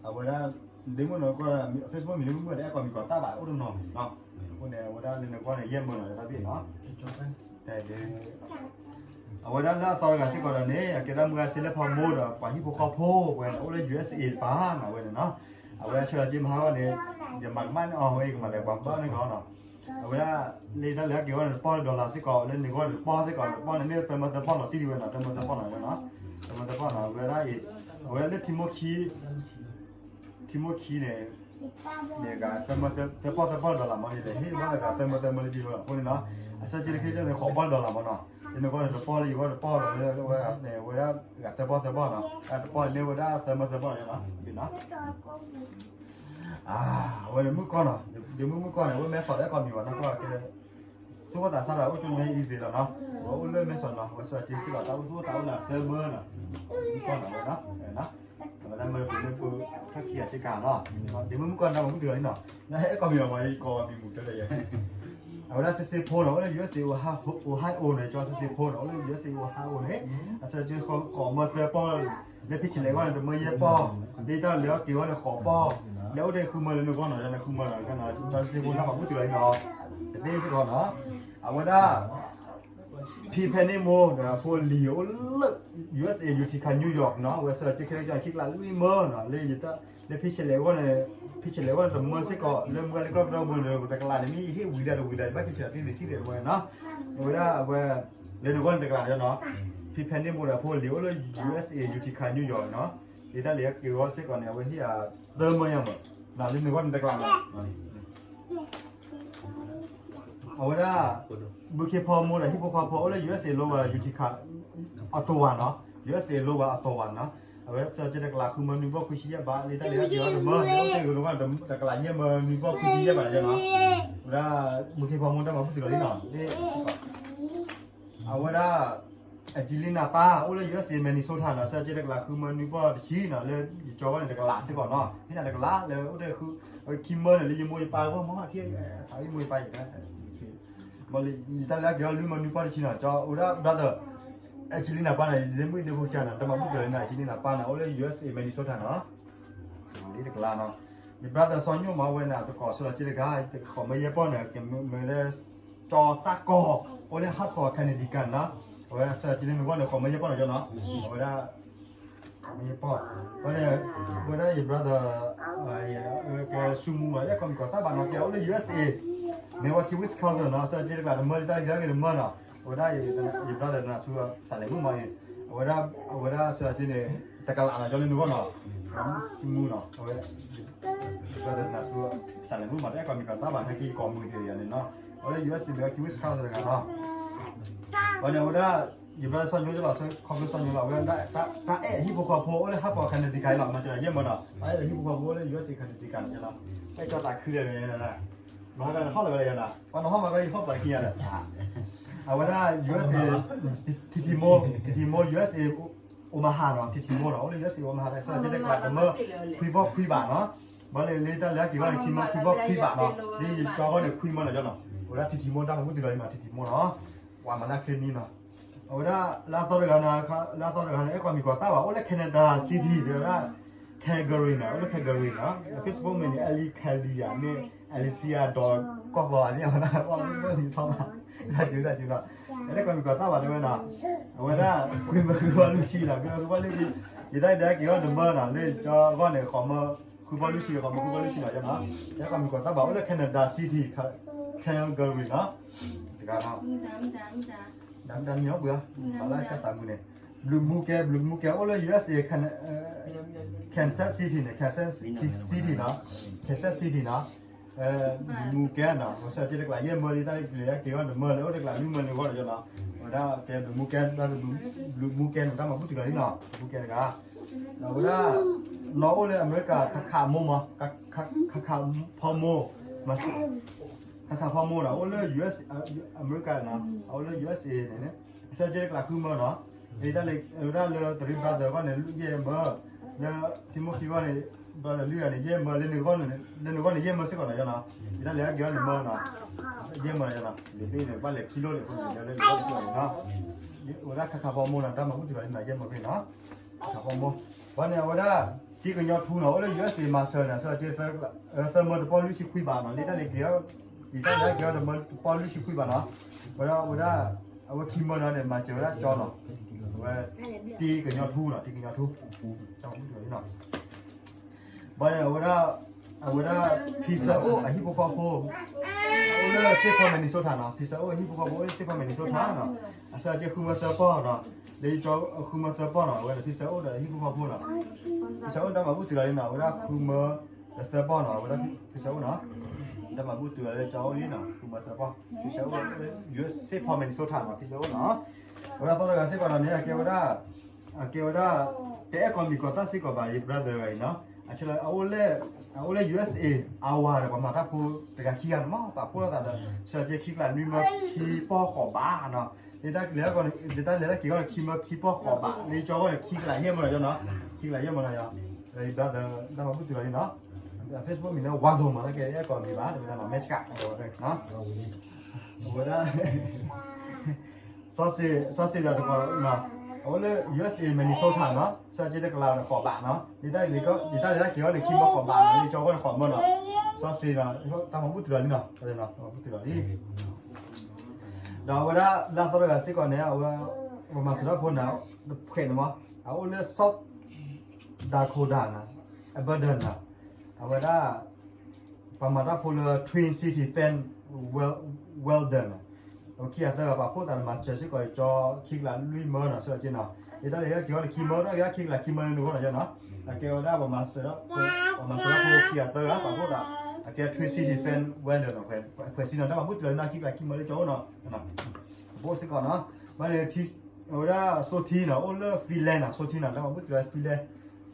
အဝဲဒၣ် ဒ့မုၣ်နီၤကီၢ် Facebook မံၤလၢမုၢ်မုၢ် တအဲၣ်ကိးမံၤကိးသၣ်ဘၣ် အိၣ်တနီၤနီၤ, အဃိန့ၣ် အဝဲဒၣ်လၢနကီၢ်န့ၣ် ယဲၢ်မၢနီၤ တၢ်ဘ့ၣ်နီၤ, တဲဒၣ် အဝဲဒၣ်လၢအသီတဂၤစ့ၢ်ကီးဒီးန့ၣ် အကဲဒၣ်မုၢ်ဂၤစ့လၢဖီမိၢ်ဒီး ပှၤဟံၣ်ဖိဃီဖိဝဲ အိၣ်လၢ USA တပၤနီၤ ဝဲန့ၣ်နီၤ, အဝဲဆၢလီၤစ့မဟါဂီၢ်န့ၣ် ယမၤကမၣ်န့ၢ်အီၤဝဲ ယကမၤလဲၤပှၤဘၣ်န့ၢ်ကီးနီၤ, အဝဲဒၣ် လၢတၢ်လဲၤက့ၤအီၤန့ၣ် တပီၢ်လၢ dollar စ့ၢ်ကီး လၢနဂီၢ်န့ၣ် တပီၢ်စ့ၢ်ကီး တပီၢ်န့ၣ် န့ၢ်သၢမၢသၢပီၢ်လီၤတံၢ်ဒံးဝဲနီၤ, သၢမၢသၢပီၢ်နီၤဝဲနီၤ, သၢမၢသၢပီၢ်နီၤ အဝဲဒၣ်အံၤ, အဝဲဒၣ်လၢထံမိၢ်ခံ ထံမိၢ်ခံန့ၣ် န့ၣ်ဂၤ သၢပီၢ်သၢပီၢ် dollar မး ယလဲၤဟ့ၣ်ဘၣ်ဂၤသၢမၢသၢမၢလၢယလီၤ အဃိန့ၣ်နီၤ, အစီၤကၠ့တခ့ကၠီန့ၣ် ဃိးပီၢ် dollar မးနီၤ, လၢနဂီၢ်န့ၣ် တပီၢ်လၢယဂီၢ်တပီၢ်လီၤ လၢဝဲန့ၣ် ဝဲဒၣ်ဂၤသၢပီၢ်သၢပီၢ်နီၤ, အတပီၢ်န့ၣ်န့ၢ်ဝဲဒၣ်သၢမၢသၢပီၢ်နီၤ, အဝဲန့ၣ်မုၣ်ကီၢ်နီၤ, ဒ့မုၣ်မုၣ်ကီၢ်န့ၣ် အဝဲမဲာ်ဆီးတအဲၣ်ကိးမံၤဘၣ်နီၤကီၢ်ကဲ သူၣ်အိၣ်သးဆါဒီး အိၣ်ကၠိညါအံၤသ့လီၤနီၤ, အဝဲအိၣ်လၢမဲၢ်ဆီးနီၤ, ဝဲဆၢက့စ့ၢ်ကီး တၢ်အိၣ်သူၣ်အိၣ်သးအိၣ်နၤသၢမၢနီၤ, မုၣ်ကီၢ်နီၤဝဲနီၤ, အဝဲဒၣ်မၢပှဲၤလၢပထီၣ်ခံဂၤစ့ၢ်ကီးနီၤ, ဒ်မုၣ်မုၣ်ကီၢ်နီၤ မၤဘူၣ်တုၤလီၤနီၤ, နအဲၣ်ကိးမံၤအီၤမး ယကိးမံၤမုာ်တဲလၢယဲ အဝဲဒၣ်စ့စ့ဖိနီၤ အိၣ်လၢ ယူၢ်အ့ၣ်စ့ၣ် Ohio န့ၣ်, ကၠီစ့စ့ဖိနီၤ အိၣ်လၢ ယူၢ်အ့ၣ်စ့ၣ် Ohio န့ၣ်, အဆၢက့ဃီမၢသၢပီၢ်, လၢဖံဆဲးလဲးအဂီၢ်န့ၣ် တမၢယဲၢ်ပီၢ်, လၢတၢ်လဲၤအီၣ်က့ၤအဂီၢ်န့ၣ် ဃိးပီၢ်, လၢအိၣ်တ့ၢ်ဃုမၢလၢနဂီၢ်နီၤ, ယနဃုမၢနီၤ, ကၠီစ့စ့ဖိ တၢ်မၤဘူၣ်တုၤလီၤနီၤ, တဘ့ၣ်စ့ၢ်ကီးနီၤ, အဝဲဒၣ် ဖံဖဲန့ၣ်မိၢ်ဒီးအဖိလံၤအိၣ်လၢ ယူၢ်အ့ၣ်စ့ၣ် Utica, New York နီၤ, အဝဲဆၢက့ခဲလၢာ်ကၠီန့ၣ် ခံကလးလွံၢ်မၢနီၤ, လၢ လၢဖံဆဲးလဲးအဂီၢ်န့ၣ်, ဖံဆဲးလဲးအဂီၢ်န့ၣ် တမၢစ့ၢ်ကီး, လၢမုၢ်ဂၤလၢကီၢ်ပဒီပုၢ်န့ၣ် တကလးန့ၣ် မ့ၢ်ယဟ့ၣ်ဝံၤဒီးတဝံၤဒီး ယဘၣ်က့ၤဆံးလီၤတံၢ်လံၤဆံးဒီးဝဲနီၤ, အဝဲဒၣ်အဝဲ လၢနဂီၢ်န့ၣ်တကလးနီၤ, ဖံဖဲန့ၣ်မိၢ်ဒီးအဖိလံၤအိၣ်လၢ ယူၢ်အ့ၣ်စ့ၣ် Utica, New York နီၤ, လၢတၢ်လဲၤအီၣ်က့ၤအဂီၢ်စ့ၢ်ကီးန့ၣ် အဝဲဟ့ၣ်ယၤသၢမၢယဲၢ်မၢ, လၢနဂီၢ်န့ၣ်တကလးနီၤ အဝဲဒၣ် ဘုခ့ဖီမိၢ်ဒီးဟံၣ်ဖိဃီဖိအိၣ်လၢ ယူၢ်အ့ၣ်စ့ၣ် Iowa, Utica, Ottawa နီၤ, ယူၢ်အ့ၣ်စ့ၣ် Iowa, Ottawa နီၤ, အဝဲဆၢက့တကလးဃုမၢနွံပီၢ်ခွံဆံယဲၢ်ဘး, လၢတၢ်လဲၤအီၣ်က့ၤအီၣ်တမၢ, လၢအိၣ်တ့ၢ်ဂ့ၤတဂီၢ် တကလးယဲၢ်မၢနွံပီၢ်ခွံဆံယဲၢ်ဘးနီၤ, အဝဲဒၣ် ဘုခ့ဖီမိၢ်တၢ်မၤဘူၣ်တုၤလီၤလံနီၤ, အဝဲဒၣ် အကၠံလံနၤပၢ် အိၣ်လၢ ယူၢ်အ့ၣ်စ့ၣ် Minnesota နီၤ, ဆၢက့တကလးဃုမၢနွံပီၢ်တဆံနီၤ, လၢယကၠီဂီၢ်န့ၣ်တကလးစ့ၢ်ကီးနီၤ, ဟ့ၣ်နၤတကလး လၢအိၣ်တ့ၢ်ဃု, ခံမၢန့ၣ် လၢယမိၢ်ယပၢ်အဂီၢ်မၢ, ထံၣ်သးယမိၢ်ယပၢ်ယဲ, ယတၢ်လဲၤအီၣ်က့ၤအီၣ်လွံၢ်မၢနွံပီၢ်တဆံနီၤ, ကၠီ အဝဲဒၣ် brother အကၠံလံနၤပၢ်န့ၣ် ဒ်မုၣ်ဒ့ဖိခံဂၤနီၤ, တၢ်မၤဘူၣ်တုၤလီၤလံနီၤ, အကၠံလံနၤပၢ်န့ၣ် အိၣ်လၢ ယူၢ်အ့ၣ်စ့ၣ် Minnesota နီၤ လံတကလးနီၤ, ယ brother စီၤညိၣ်မၤဝဲန့ၣ် တကိးဆၢလီၤက့တဂၤ, ဃိးမၢယဲၢ်ပီၢ်န့ၣ် ကမၢလၢ ကၠီစၢ်ကီၢ်, အိၣ်လၢ Hartford, Connecticut နီၤ, အဝဲဆၢက့လၢနဂီၢ်န့ၣ် ဃိးမၢယဲၢ်ပီၢ်နီၤ ကၠီနီၤ, အဝဲဒၣ် ဃိးမၢယဲၢ်ပီၢ်, ဝဲဒၣ် အဝဲဒၣ်ယ brother ကဲ ဆူမူမး အဲၣ်ကိးမံၤကိးသၣ်ဘၣ်နီၤ, ကဲအိၣ်လၢ ယူၢ်အ့ၣ်စ့ၣ် Milwaukee, Wisconsin နီၤ, ဆၢက့တကလးတမၢ လၢတၢ်လဲၤအီၣ်က့ၤတမၢနီၤ, အဝဲဒၣ် ယ brother နၤဆူ စးလဲၤမုၣ်မးန့ၣ်, အဝဲဒၣ် အဝဲဒၣ်ဆၢက့န့ၣ် တကလးနီၤ ကၠီလၢနဂီၢ်နီၤ, ဆူမူနီၤ, အဝဲ brother နၤဆူ စးလဲၤမုၣ်မး တအဲၣ်ကိးမံၤကိးသၣ်ဘၣ် ဟဲက့ၤကိးမုၢ်တ့ၢ်ယၤန့ၣ်နီၤ, အဝဲဒၣ် ယူၢ်အ့ၣ်စ့ၣ် Milwaukee, Wisconsin တဂၤနီၤ, ဝဲန့ၣ် အဝဲဒၣ် ယ brother စီၤညိၣ်လီၤ ခီဖျိစီၤညိၣ်လီၤ အဝဲဒၣ် တၢ်အဲၣ်အဟံၣ်ဖိဃီဖိအိၣ်လၢ Hartford, Connecticut လီၤ, မၤစၢၤယဲၢ်မၢနီၤ, တၢ်အဲၣ်အဟံၣ်ဖိဃီဖိအိၣ်လၢ ယူၢ်အ့ၣ်စ့ၣ် Connecticut န့ၣ်လီၤ, အဲၣ်ကၠီသးခုဒီးန့ၣ်, မၤဟီၣ်ကဟီၣ်လီၤဝဲဒၣ်ယၤနီၤ, ပှၤနီၤဟီၣ်မၤကဟီၣ်ပှၤခံဂၤဒီး အဝဲဒၣ် ယူၢ်အ့ၣ်စ့ၣ် ထံထံမိၢ်, ထံထံမိၢ် ယူၢ်အ့ၣ်စ့ၣ် Omaha နီၤ, ထံထံမိၢ်နီၤ, အိၣ်လၢ ယူၢ်အ့ၣ်စ့ၣ် Omaha ဒီး ဆၢက့တကလးတမၢ ခွံပီၢ်ခွံဘးနီၤ, ဘၣ်လၢ လၢတၢ်လဲၤအီၣ်က့ၤအဂီၢ်န့ၣ် ခံမၢ ခွံပီၢ်ခွံဘးနီၤ, လၢယကၠီဂီၢ်န့ၣ် ခွံမၢနီၤ ကၠီနီၤ, အဝဲဒၣ် ထံထံမိၢ် တၢ်မၤဘူၣ်တုၤလီၤလံနီၤ, ထံထံမိၢ်နီၤ, ပှၤမၤလၢချ့နံၤနီၤ, အဝဲဒၣ် လၢအသီတဂၤန့ၣ်, လၢအသီတဂၤန့ၣ် အဲၣ်ကိးမံၤကိးသၣ်ဘၣ် အိၣ်လၢ Canada City ဒီး Calgary နီၤ, အိၣ်လၢ Calgary နီၤ, Facebook မ့ၢ်န့ၣ် Ellie Kelly ဧါ မ့ၢ် Alicia ဒီး ကီၢ်သီဧါန့ၣ် အဝဲဒၣ်မ့ၢ်ထီၣ်ဘၣ်, တၢ်စူၤတၢ်စူၤနီၤ, အဲၣ်ကိးမံၤကိးသၣ်ဘၣ်တဲဝဲနီၤ, အဝဲဒၣ် ခွံမၢဃုပီၢ်လွံၢ်ဆံနီၤ, ခွံမၢဃုပီၢ်လွံၢ်ဆံ, ယတၢ်ဒၣ်က့ၤအီၣ်တမၢနီၤ, လၢယကၠီဂီၢ်န့ၣ် ဃိးမၢ ဃုပီၢ်လွံၢ်ဆံ ဃိးမၢဃုပီၢ်လွံၢ်ဆံနီၤ, ယဲနီၤ, အဲၣ်ကိးမံၤကိးသၣ်ဘၣ် အိၣ်လၢ Canada City, Calgary နီၤ, တဂၤနီၤ ဒၣ်မတၤမံၤအီၣ်ပှ့ၤ, ဘၣ်လၢကၢ်သးမုၢ်န့ၣ်, ဘျုးမူကဲ, ဘျုးမူကဲ အိၣ်လၢ ယူၢ်အ့ၣ်စ့ၣ် Kansas City န့ၣ်, Kansas City နီၤ, Kansas City နီၤ, ဘျုးမူကဲနီၤ, ပဆၢက့တကလးယဲၢ်မၢလံ တၢ်လၢကလဲၤက့ၤအီၣ်တမၢလၢ အိၣ်တကလးလွံၢ်မၢလၢဂီၢ်နီၤ, ယဲနီၤ, အဝဲဒၣ်ကဲဘျုးမူကဲ, ဘျုးမူကဲန့ၣ် တၢ်မၤဘူၣ်တုၤလီၤလံနီၤ, ဘျုးမူကဲတဂၤ, အဝဲဒၣ် နီၢ်အိၣ်လၢအမဲရကၤ ခးခးမိၢ်မး, ခးခးဖီမိၢ်, ခးခးဖီမိၢ်နီၤ, အိၣ်လၢ ယူၢ်အ့ၣ်စ့ၣ်, အမဲရကၤနီၤ, အအိၣ်လၢ ယူၢ်အ့ၣ်စ့ၣ်န့ၣ်, အဆၢက့တကလးဃုမၢနီၤ, ယတၢ်လဲၤဝဲဒၣ်လၢ three brother ဂီၢ်န့ၣ် ယဲၢ်မၢ, လၢ Timothy ဂီၢ်န့ၣ် brother လွံၢ်ဂၤန့ၣ် ယဲၢ်မၢ, လၢနဂီၢ်န့ၣ် ယဲၢ်မၢစ့ၢ်ကီးနီၤ ယဲနီၤ, ယတၢ်လဲၤအီၣ်က့ၤအီၣ်န့ၣ်မၢနီၤ, ယဲၢ်မၢနီၤ ယဲနီၤ, လၢဘ့ၣ်န့ၣ် ဘၣ်လဲၤခံလိၣ်န့ၣ် အဃိန့ၣ် ယလဲၤလၢယဂီၢ်စ့ၢ်ကီးနီၤ, အိၣ်ဝဲဒၣ်ခးခးဖီမိၢ်နီၤ, တၢ်မၤဘူၣ်တုၤလီၤန့ၣ် ယဲၢ်မၢဖဲနီၤ, ခးခးဖီမိၢ်, ဘၣ်န့ၣ် အဝဲဒၣ် တံကညီထူနီၤ, အိၣ်လၢ ယူၢ်အ့ၣ်စ့ၣ် Marshall နီၤ, ဆၢက့ သၢမၢတပီၢ်လွံၢ်ဆံခွံဘးနီၤ, လၢတၢ်လဲၤက့ၤအီၣ်, ယတၢ်လဲၤက့ၤအီၣ်တမၢတပီၢ်လွံၢ်ဆံခွံဘးနီၤ, ဝဲဒၣ် အဝဲခံမၢနီၤန့ၣ် မၤစၢၤဝဲဒၣ်ကၠီနီၤ, အဝဲ တံကညီထူနီၤ, တံကညီထူ, တၢ်မၤဘူၣ်တုၤလီၤနီၤ ဘၣ်န့ၣ် အဝဲဒၣ်, အဝဲဒၣ် ဖံဆၢအိၣ်အဟံၣ်ဖိဃီဖိ, အိၣ်လၢ Saint Paul Minnesota နီၤ, ဖံဆၢအိၣ်အဟံၣ်ဖိဃီဖိ အိၣ်လၢ Saint Paul Minnesota နီၤ, အဆၢက့ဃုမၢသၢပီၢ်နီၤ, လၢယကၠီဃုမၢသၢပီၢ်နီၤ, အဝဲန့ၣ် ဖံဆၢအိၣ်ဒီးအဟံၣ်ဖိဃီဖိနီၤ, ဖံဆၢအိၣ်တၢ်မၤဘူၣ်တုၤလီၤန့ၣ်နီၤ, အဝဲဒၣ်ဃုမၢဒီးသၢပီၢ်နီၤ, အဝဲဒၣ်ဖံဆၢအိၣ်နီၤ, တၢ်မၤဘူၣ်တုၤလီၤလၢကၠီအိၣ်လံနီၤ, ဃုမၢသၢပီၢ်, ဖံဆၢအိၣ် Saint Paul Minnesota နီၤ, ဖံဆၢအိၣ်နီၤ, အဝဲဒၣ်သီတဂၤစ့ၢ်ကီးနီၤန့ၣ် အကဲဝဲဒၣ် အကဲဝဲဒၣ် တအဲၣ်ကိးမံၤကိးသၣ်စ့ၢ်ကီးဘၣ် ယ brother အံၤနီၤ. အဆၢလၢ အအိၣ်လၢ USA အဝၤဒီး ပှၤမၤတၢ်ဖိတဂၤခံဂၤန့ၣ်မး ပာ်ဖှိၣ်လိာ်သးဒီး ဆၢက့ခံကလးနွံမၢခံပီၢ်ဃိးဘးနီၤ. ဒ်တၢ်လဲၤ ဒ်တၢ်လဲၤတၢ်က့ၤအဂီၢ်န့ၣ် ခံမၢခံပီၢ်ဃိးဘး လၢကၠီဂီၢ်န့ၣ် ခံကလးယဲၢ်မၢနီၤ ယနီၤ ခံကလးယဲၢ်မၢနီၤ ယ brother တၢ်မၤဘူၣ်တုၤလီၤလံနီၤ. Facebook မံၤလၢ ဝါစိၤမး တၢ်ကဲအဲၣ်ကိးမံၤဘၣ် တဝဲဒၣ်နီၤ မဲဆကး အဝဲဒၣ် စီၤစ့ဒီးတကိး အအိၣ်လၢ USA Minnesota နီၤ ဆၢက့တကလးဃိးဘးနီၤ ဒ်တၢ်လဲၤတၢ်က့ၤအဂီၢ်န့ၣ် ခံမၢဃိးဘးနီၤ လၢကၠီဂီၢ်န့ၣ်ဃိးမၢနီၤ. စီၤစ့ဒီး တၢ်မၤဘူၣ်တုၤလီၤလံနီၤ တၢ်မၤဘူၣ်တုၤလီၤလံ ဒီးအဝဲဒၣ်လၢအသီတဂၤစ့ၢ်ကီးန့ၣ် အဝဲ ပှၤမၤစၢၤတၢ်ဖိန့ၣ် တဖှဲးန့ၣ်မး အအိၣ်လၢ South Dakota နီၤ Alberta နီၤ အဝဲဒၣ် ပှၤမၤတၢ်ဖိလၢ Twin City Fence Welder နီၤ အဝဲခံဂၤသၢဂၤပာ်ဖှိၣ်သးဒီးမၤစၢၤစ့ၢ်ကီးကၠီခံကလးလွံၢ်မၢနီၤ ဆၢက့နီၤ ဒ်တၢ်လဲၤတၢ်က့ၤအဂီၢ်န့ၣ် ခံမၢ တၢ်က့ၤခံကလးခံမၢလၢနဂီၢ်နီၤ ယနီၤ အကဲဝဲဒၣ်ပှၤမၤစၢၤ ပှၤမၤစၢၤတၢ်ဖိခံဂၤသၢဂၤပာ်ဖှိၣ်သး အကဲ Twin City Fence Welder နီၤ ဖှဲးစံနီၤ တၢ်မၤဘူၣ်တုၤလီၤလံနီၤ ခံကလးခံမၢလၢကၠီဂီၢ်နီၤ အဘိစ့ၢ်ကီးနီၤ. ဘၣ်န့ၣ် အဝဲဒၣ် Sothi နီၤ အိၣ်လၢ Finland နီၤ Sothi နီၤ တၢ်မၤဘူၣ်တုၤလီၤ Finland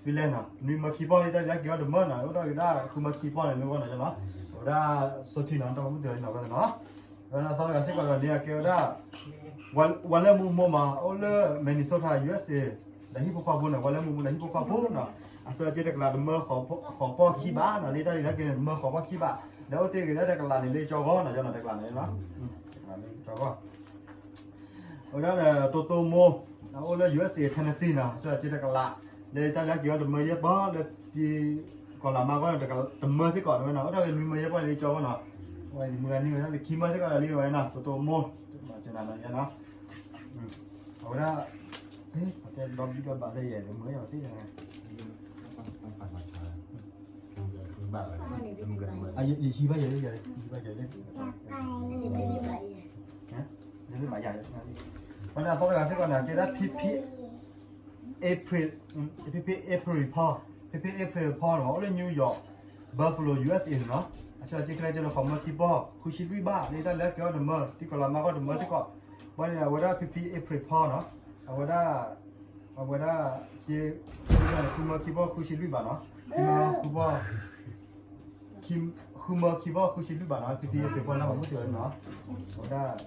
Finland နီၤ နွံမၢခံပီၢ် ဒ်တၢ်လဲၤတၢ်က့ၤအဂီၢ်တမၢနီၤ အိၣ်တၢ်က့ၤဒၣ်ဃုမၢခံပီၢ်န့ၣ် နဂီၢ်နီၤ ယနီၤ အဝဲဒၣ် Sothi နီၤ တၢ်မၤဘူၣ်တုၤလီၤလံနီၤ ဝဲသနီၤ အသီတဂၤစ့ၢ်ကီးဒီးန့ၣ် အကဲဝဲဒၣ် ဝၤလဲၢ်မူမိၢ်မး အိၣ်လၢ Minnesota USA ဒီးဟံၣ်ဖိဃီဖိန့ၣ် ဝၤလဲၢ်မူမိၢ်ဒီးဟံၣ်ဖိဃီဖိနီၤ အဆၢက့တကလးတမၢဃိးပီၢ်ခံဘးနီၤ လၢတၢ်လဲၤတၢ်က့ၤန့ၣ် တမၢဃိးပီၢ်ခံဘး ဒီးအိၣ်တ့ၢ်က့ၤလၢတကလးန့ၣ် လၢကၠီဂီၢ်နီၤ ယနီၤ တကလးန့ၣ် တကလးန့ၣ် ကၠီဂီၢ် အဝဲဒၣ် တိတိမိၢ် အိၣ်လၢ USA Tennessee နီၤ ဆၢက့တကလး လၢတၢ်လဲၤက့ၤအီၤတမၢယဲၢ်ပီၢ် လၢ ကီၤလၤမါဂီၢ်န့ၣ် တမၢစ့ၢ်ကီးတဝဲနီၤ အိၣ်တ့ၢ်က့ၤနွံမၢယဲၢ်ပီၢ်လၢကၠီဂီၢ်နီၤ ဝဲမုၢ်ဂၤန့ၣ်ဝဲဒၣ်လၢခံမၢစ့ၢ်ကီးလၢလံဝဲနီၤ တိတိမိၢ် မၤစၢၤနၤနီၤ ယနီၤ အဝဲဒၣ် အတဲဒီဘံၣ်ဒီဘၣ်လၢယဲၢ်လၢမုၢ်ယဲၢ်စ့ၢ်ကီး ယဟံးဘၣ်ယဲၢ်လၢ ယဟံးဘၣ်ယဲၢ်လၢ လၢဘၣ်ယဲၢ် ဝဲဒၣ်အသီတဂၤစ့ၢ်ကီးန့ၣ် ကဲဒၣ် ဖံဖံ April ဖံဖံ April ဖီ ဖံဖံ April ဖီနီၤ အိၣ်လၢ New York Buffalo USA နီၤ အဆၢက့ခဲလၢာ်ကၠီလၢဃိးမၢခံပီၢ် ဃုဆံလွံၢ်ဘး လၢတၢ်လဲၤက့ၤအီၤတမၢ တံၢ်ကီၤလၤမါဂီၢ်တမၢစ့ၢ်ကီး ဘၣ်န့ၣ် အဝဲဒၣ် ဖံဖံ April ဖီနီၤ အဝဲဒၣ် အဝဲဒၣ် က့ၤ ဃုမၢခံပီၢ် ဃုဆံလွံၢ်ဘးနီၤ ဃုမၢခံပီၢ် ဃုမၢခံပီၢ် ဃုဆံလွံၢ်ဘးနီၤ ဖံဖံ April ဖီ တၢ်မၤဘူၣ်တုၤလီၤလံနီၤ အဝဲဒၣ်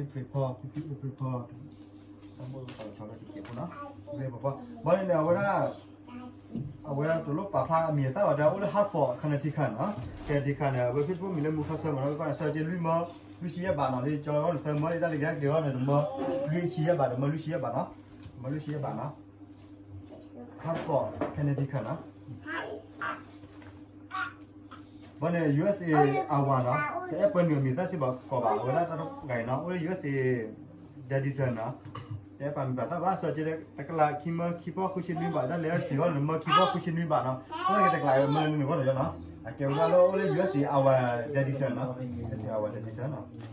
ဖံဖံ April ဖီ ဖံဖံ April ဖီ ဘၣ်န့ၣ် အဝဲဒၣ် အဝဲဒၣ်တလိၣ်ပာ်ဖျါအမံၤအသၣ်ဘၣ်ဒီး အိၣ်လၢ Hartford Connecticut နီၤ Connecticut န့ၣ် အဝဲ Facebook မံၤလၢ မူခီဆၢမးနီၤ ဘၣ်န့ၣ် ဆၢက့လွံၢ်မၢ လွံၢ်ဆံယဲၢ်ဘးနီၤ လၢကၠီဂီၢ်န့ၣ် သၢမၢ လၢတၢ်လဲၤက့ၤအီၤန့ၣ် တမၢ လွံၢ်ဆံယဲၢ်ဘး တမၢလွံၢ်ဆံယဲၢ်ဘးနီၤ တမၢလွံၢ်ဆံယဲၢ်ဘးနီၤ Hartford Connecticut နီၤ ဘၣ်န့ၣ် USA အဝၤနီၤ တအဲၣ်ပှဲၤနုာ်အမံၤသၣ်စ့ၢ်ကီးဘၣ် အဝဲဒၣ်တၢ်တဂၤအံၤနီၤ အိၣ်လၢ USA Davidson နီၤ တအဲၣ်ပှဲၤမံၤသၣ်ဘၣ် ဆၢက့တကလးခံမၢခံပီၢ် ဃုဆံလွံၢ်ဘး တၢ်လဲၤတၢ်က့ၤအီၤန့ၣ် တမၢခံပီၢ် ဃုဆံလွံၢ်ဘးနီၤ အိၣ်က့ၤတကလးမၢနုာ်ဂီၢ်နီၤ အကဲဝဲဒၣ်လၢအိၣ်လၢ USA အဝၤ Davidson နီၤ USA အဝၤ Davidson နီၤ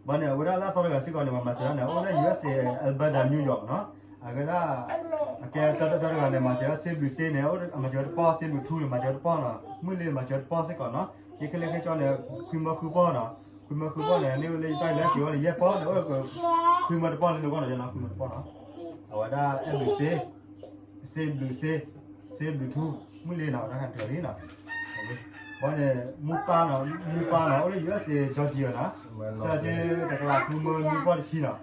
ဘၣ်န့ၣ် အဝဲဒၣ်လၢအသီတဂၤစ့ၢ်ကီးန့ၣ် ပှၤမၤစၢၤဒၣ်န့ၣ် အိၣ်လၢ USA Alberta New York နီၤ အဝဲဒၣ် အကဲတၢ်တၢ်တၢ်တဂၤန့ၣ် မၤစၢၤစ့ဘျုးစ့န့ၣ် မၤစၢၤတပီၢ် စ့ဘျုးထူန့ၣ် မၤစၢၤတပီၢ်နီၤ မုၢ်လ့ၣ်မၤစၢၤတပီၢ်စ့ၢ်ကီးနီၤ က့ခဲလၢာ်ခဲဆ့န့ၣ် ဃုမၢဃုပီၢ်နီၤ ဃုမၢဃုပီၢ်န့ၣ် န့ၢ်ဝဲလၢယတၢ်လဲၤက့ၤအီၤန့ၣ် ယဲၢ်ပီၢ်န့ၣ် အိၣ်ဃုမၢတပီၢ်လၢနဂီၢ်နီၤ ယနီၤ ဃုမၢတပီၢ်နီၤ အဝဲဒၣ် အဲဘျုးစ့ စ့ဘျုးစ့ စ့ဘျုးထူ မုၢ်လ့ၣ်နီၤ တၢ်ခါတၢၢ်လံနီၤ ဘၣ်န့ၣ် မူပၢ်နီၤ မူပၢ်နီၤ အိၣ်လၢ USA Georgia နီၤ ဆၢက့တကလးဃုမၢနွံပီၢ်တဆံနီၤ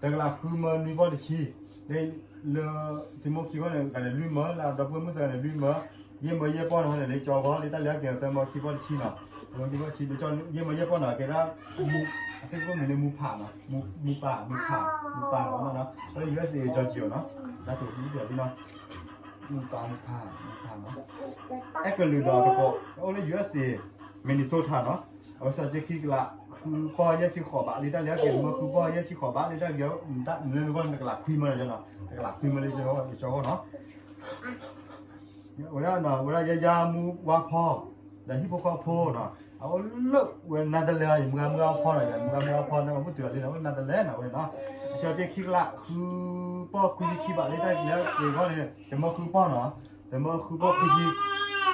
တကလးဃုမၢနွံပီၢ်တဆံ လၢ လၢ တံၤမိၢ်ခံဂီၢ်န့ၣ် ဂၤန့ၣ်လွံၢ်မၢ လၢဒီပုၢ်ဝဲၢ်မုၣ်သၢဂၤန့ၣ်လွံၢ်မၢ ယဲၢ်မၢယဲၢ်ပီၢ်န့ၣ် ဟီန့ၣ် လၢကၠီဂီၢ် လၢတၢ်လဲၤက့ၤသၢမၢခံပီၢ်တဆံနီၤ သၢမၢခံပီၢ်တဆံ လၢကၠီ ယဲၢ်မၢယဲၢ်ပီၢ်နီၤ ကဲဒၣ် မူ အဖ့ၣ်ကိၣ်မံၤလၢမူဖးနီၤ မူ မူပၢ် မူဖး မူပၢ်နီၤ လၢ USA Georgia နီၤ တၢ်တိာ်မူတၢ်လံနီၤ မူပၢ် မူဖး မူဖးနီၤ အဲကလုာ်ဒီးသကိး အိၣ်လၢ USA Minnesota နီၤ အဝဲဆၢက့ခံကလး ဃုပီၢ်ယဲၢ်ဆံဃိးဘး လၢတၢ်လဲၤက့ၤမၢဃုပီၢ်ယဲၢ်ဆံဃိးဘး လၢတၢ်က့ၤ လၢနဂီၢ်န့ၣ် တကလးခွံမၢနီၤ တကလးခွံမၢလၢကၠီဂီၢ်နီၤ ဝဲဒၣ် ဝဲဒၣ်ယၤယၤမူဝါဖီ ဒီးဟံၣ်ဖိဃီဖိနီၤ အအိၣ်လၢဝဲ Netherlands ယမုၢ်ဂၤမုၢ်ဂၤဖီနီၤ ယမုၢ်ဂၤမုၢ်ဂၤဖီ တၢ်မၤဘူၣ်တုၤလီၤလံနီၤ အိၣ် Netherlands နီၤ ဝဲနီၤ အဆၢက့ခံကလး ဃုပီၢ်ခွံဆံခံဘး လၢတၢ်က့ၤက့ၤဂီၢ်န့ၣ် တမၢဃုပီၢ်နီၤ တမၢဃုပီၢ်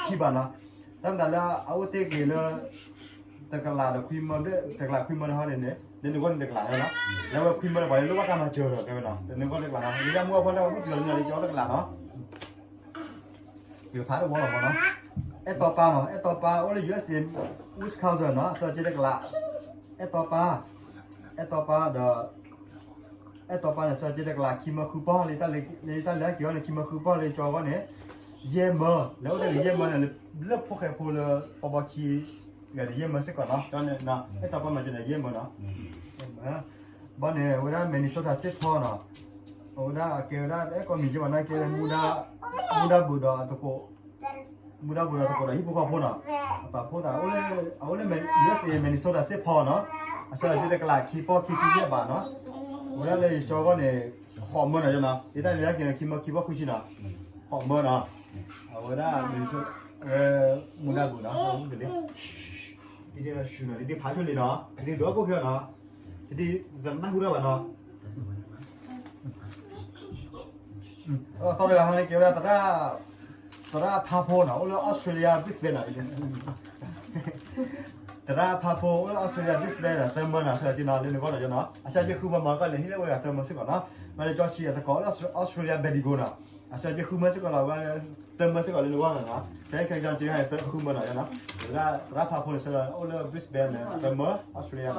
ခွံဆံခံဘးနီၤ တၢ်မၤလၢအအိၣ်တ့ၢ်က့ၤလၢ တကလးဒီးခွံမၢ တကလးခွံမၢတဟီန့ၣ်န့ၣ် လၢနဂီၢ်န့ၣ်တကလးနီၤ, လၢဝဲခွံမၢန့ၣ် ပှၤလၢလိၣ်ဘၣ်တၢ်မၤစၢၤဒီး ကဲဝဲနီၤ, လၢနဂီၢ်တကလးနီၤ, လၢယမူအဖီတၢ်ဝဲမုၢ်တလီၤလံနီၤ လၢကၠီတကလးနီၤ, ယဖးတဝီလီၤမနီၤ, အဲၣ်တီပၤနီၤ, အဲၣ်တီပၤ အိၣ်လၢ ယူၢ်အ့ၣ်စ့ Wisconsin နီၤ, အစၢက့တကလး, အဲၣ်တီပၤ, အဲၣ်တီပၤဒီး အဲၣ်တီပၤန့ၣ် အစၢက့တကလး ခံမၢဃုပီၢ် လၢတၢ်လဲၤက့ၤအီၤန့ၣ် ခံမၢဃုပီၢ် လၢကၠီဂီၢ်န့ၣ်, ယဲၢ်မၢ, လဲၤအိၣ်တ့ၢ်ယဲၢ်မၢန့ၣ် လၢဖိၣ်ဃဲဖိလၢပီဘီခံ ဂၤန့ၣ် ယဲၢ်မၢစ့ၢ်ကီးနီၤ, ကၠီန့ၣ် အဲၣ်တီပၤမၤစၢၤန့ၣ် ယဲၢ်မၢနီၤ, ယဲၢ်မၢ, ဘၣ်န့ၣ် အဝဲဒၣ် Minnesota စ့ၢ်ကီးနီၤ, အဝဲဒၣ်အကဲဝဲဒၣ် အဲၣ်ကီမံၤကဲဘၣ်န့ၣ် ကဲဝဲ မူဒါဘူးဒီးအသကိး မူဒါဘူးဒီးသကိးဒီးဟံၣ်ဖိဃီဖိနီၤ, အပာ်ဖှိၣ်သး အအိၣ်လၢ အအိၣ်လၢ ယူၢ်အ့ၣ်စ့ Minnesota စ့ၢ်ကီးနီၤ, အစၢက့တကလး ခံပီၢ်ခံဆံယဲၢ်ဘးနီၤ, အဝဲဒၣ်လၢယကၠီဂီၢ်န့ၣ် ဃိးမၢနီၤ, ယတၢ်လဲၤက့ၤန့ၣ် ခံမၢခံပီၢ်ခွံဆံနီၤ, ဃိးမၢနီၤ, အဝဲဒၣ် Minnesota မူဒါဘူးနီၤ, ဒ်ဖးဆိလံနီၤ, ဒ်ဒိးကိၣ်ခဲနီၤ, ဒ်သနၢ်ဟူထီၣ်ဘၣ်နီၤ သီတဂၤန့ၣ် ကဲဝဲဒၣ် သရၣ်ဖးဖိနီၤ, အိၣ်လၢ Australia Brisbane နီၤ, သရၣ်ဖးဖိ အိၣ်လၢ Australia Brisbane နီၤ, သၢမၢနီၤ, အစၢက့နီၤ လၢနဂီၢ်နီၤ, ယနီၤ, အစၢက့ဃုမၢမၤကီၢ်လဲၤဟံၣ်လၢဝဲဒၣ်သၢမၢစ့ၢ်ကီးနီၤ, မ့ၢ်လၢကၠီဆံးအသကိး အိၣ်လၢ Australia Bendigo နီၤ, အစၢက့ဃုမၢစ့ၢ်ကီးနီၤ, ဝဲသၢမၢစ့ၢ်ကီးလၢနဂီၢ်နီၤ, ဖဲခဲကၠီက့ဟဲသၢဃုမၢနီၤ, ယနီၤ, ဝဲဒၣ်သရၣ်ဖးဖိန့ၣ် ဆၢလၢအိၣ်လၢ Brisbane န့ၣ် သၢမၢ Australia နီ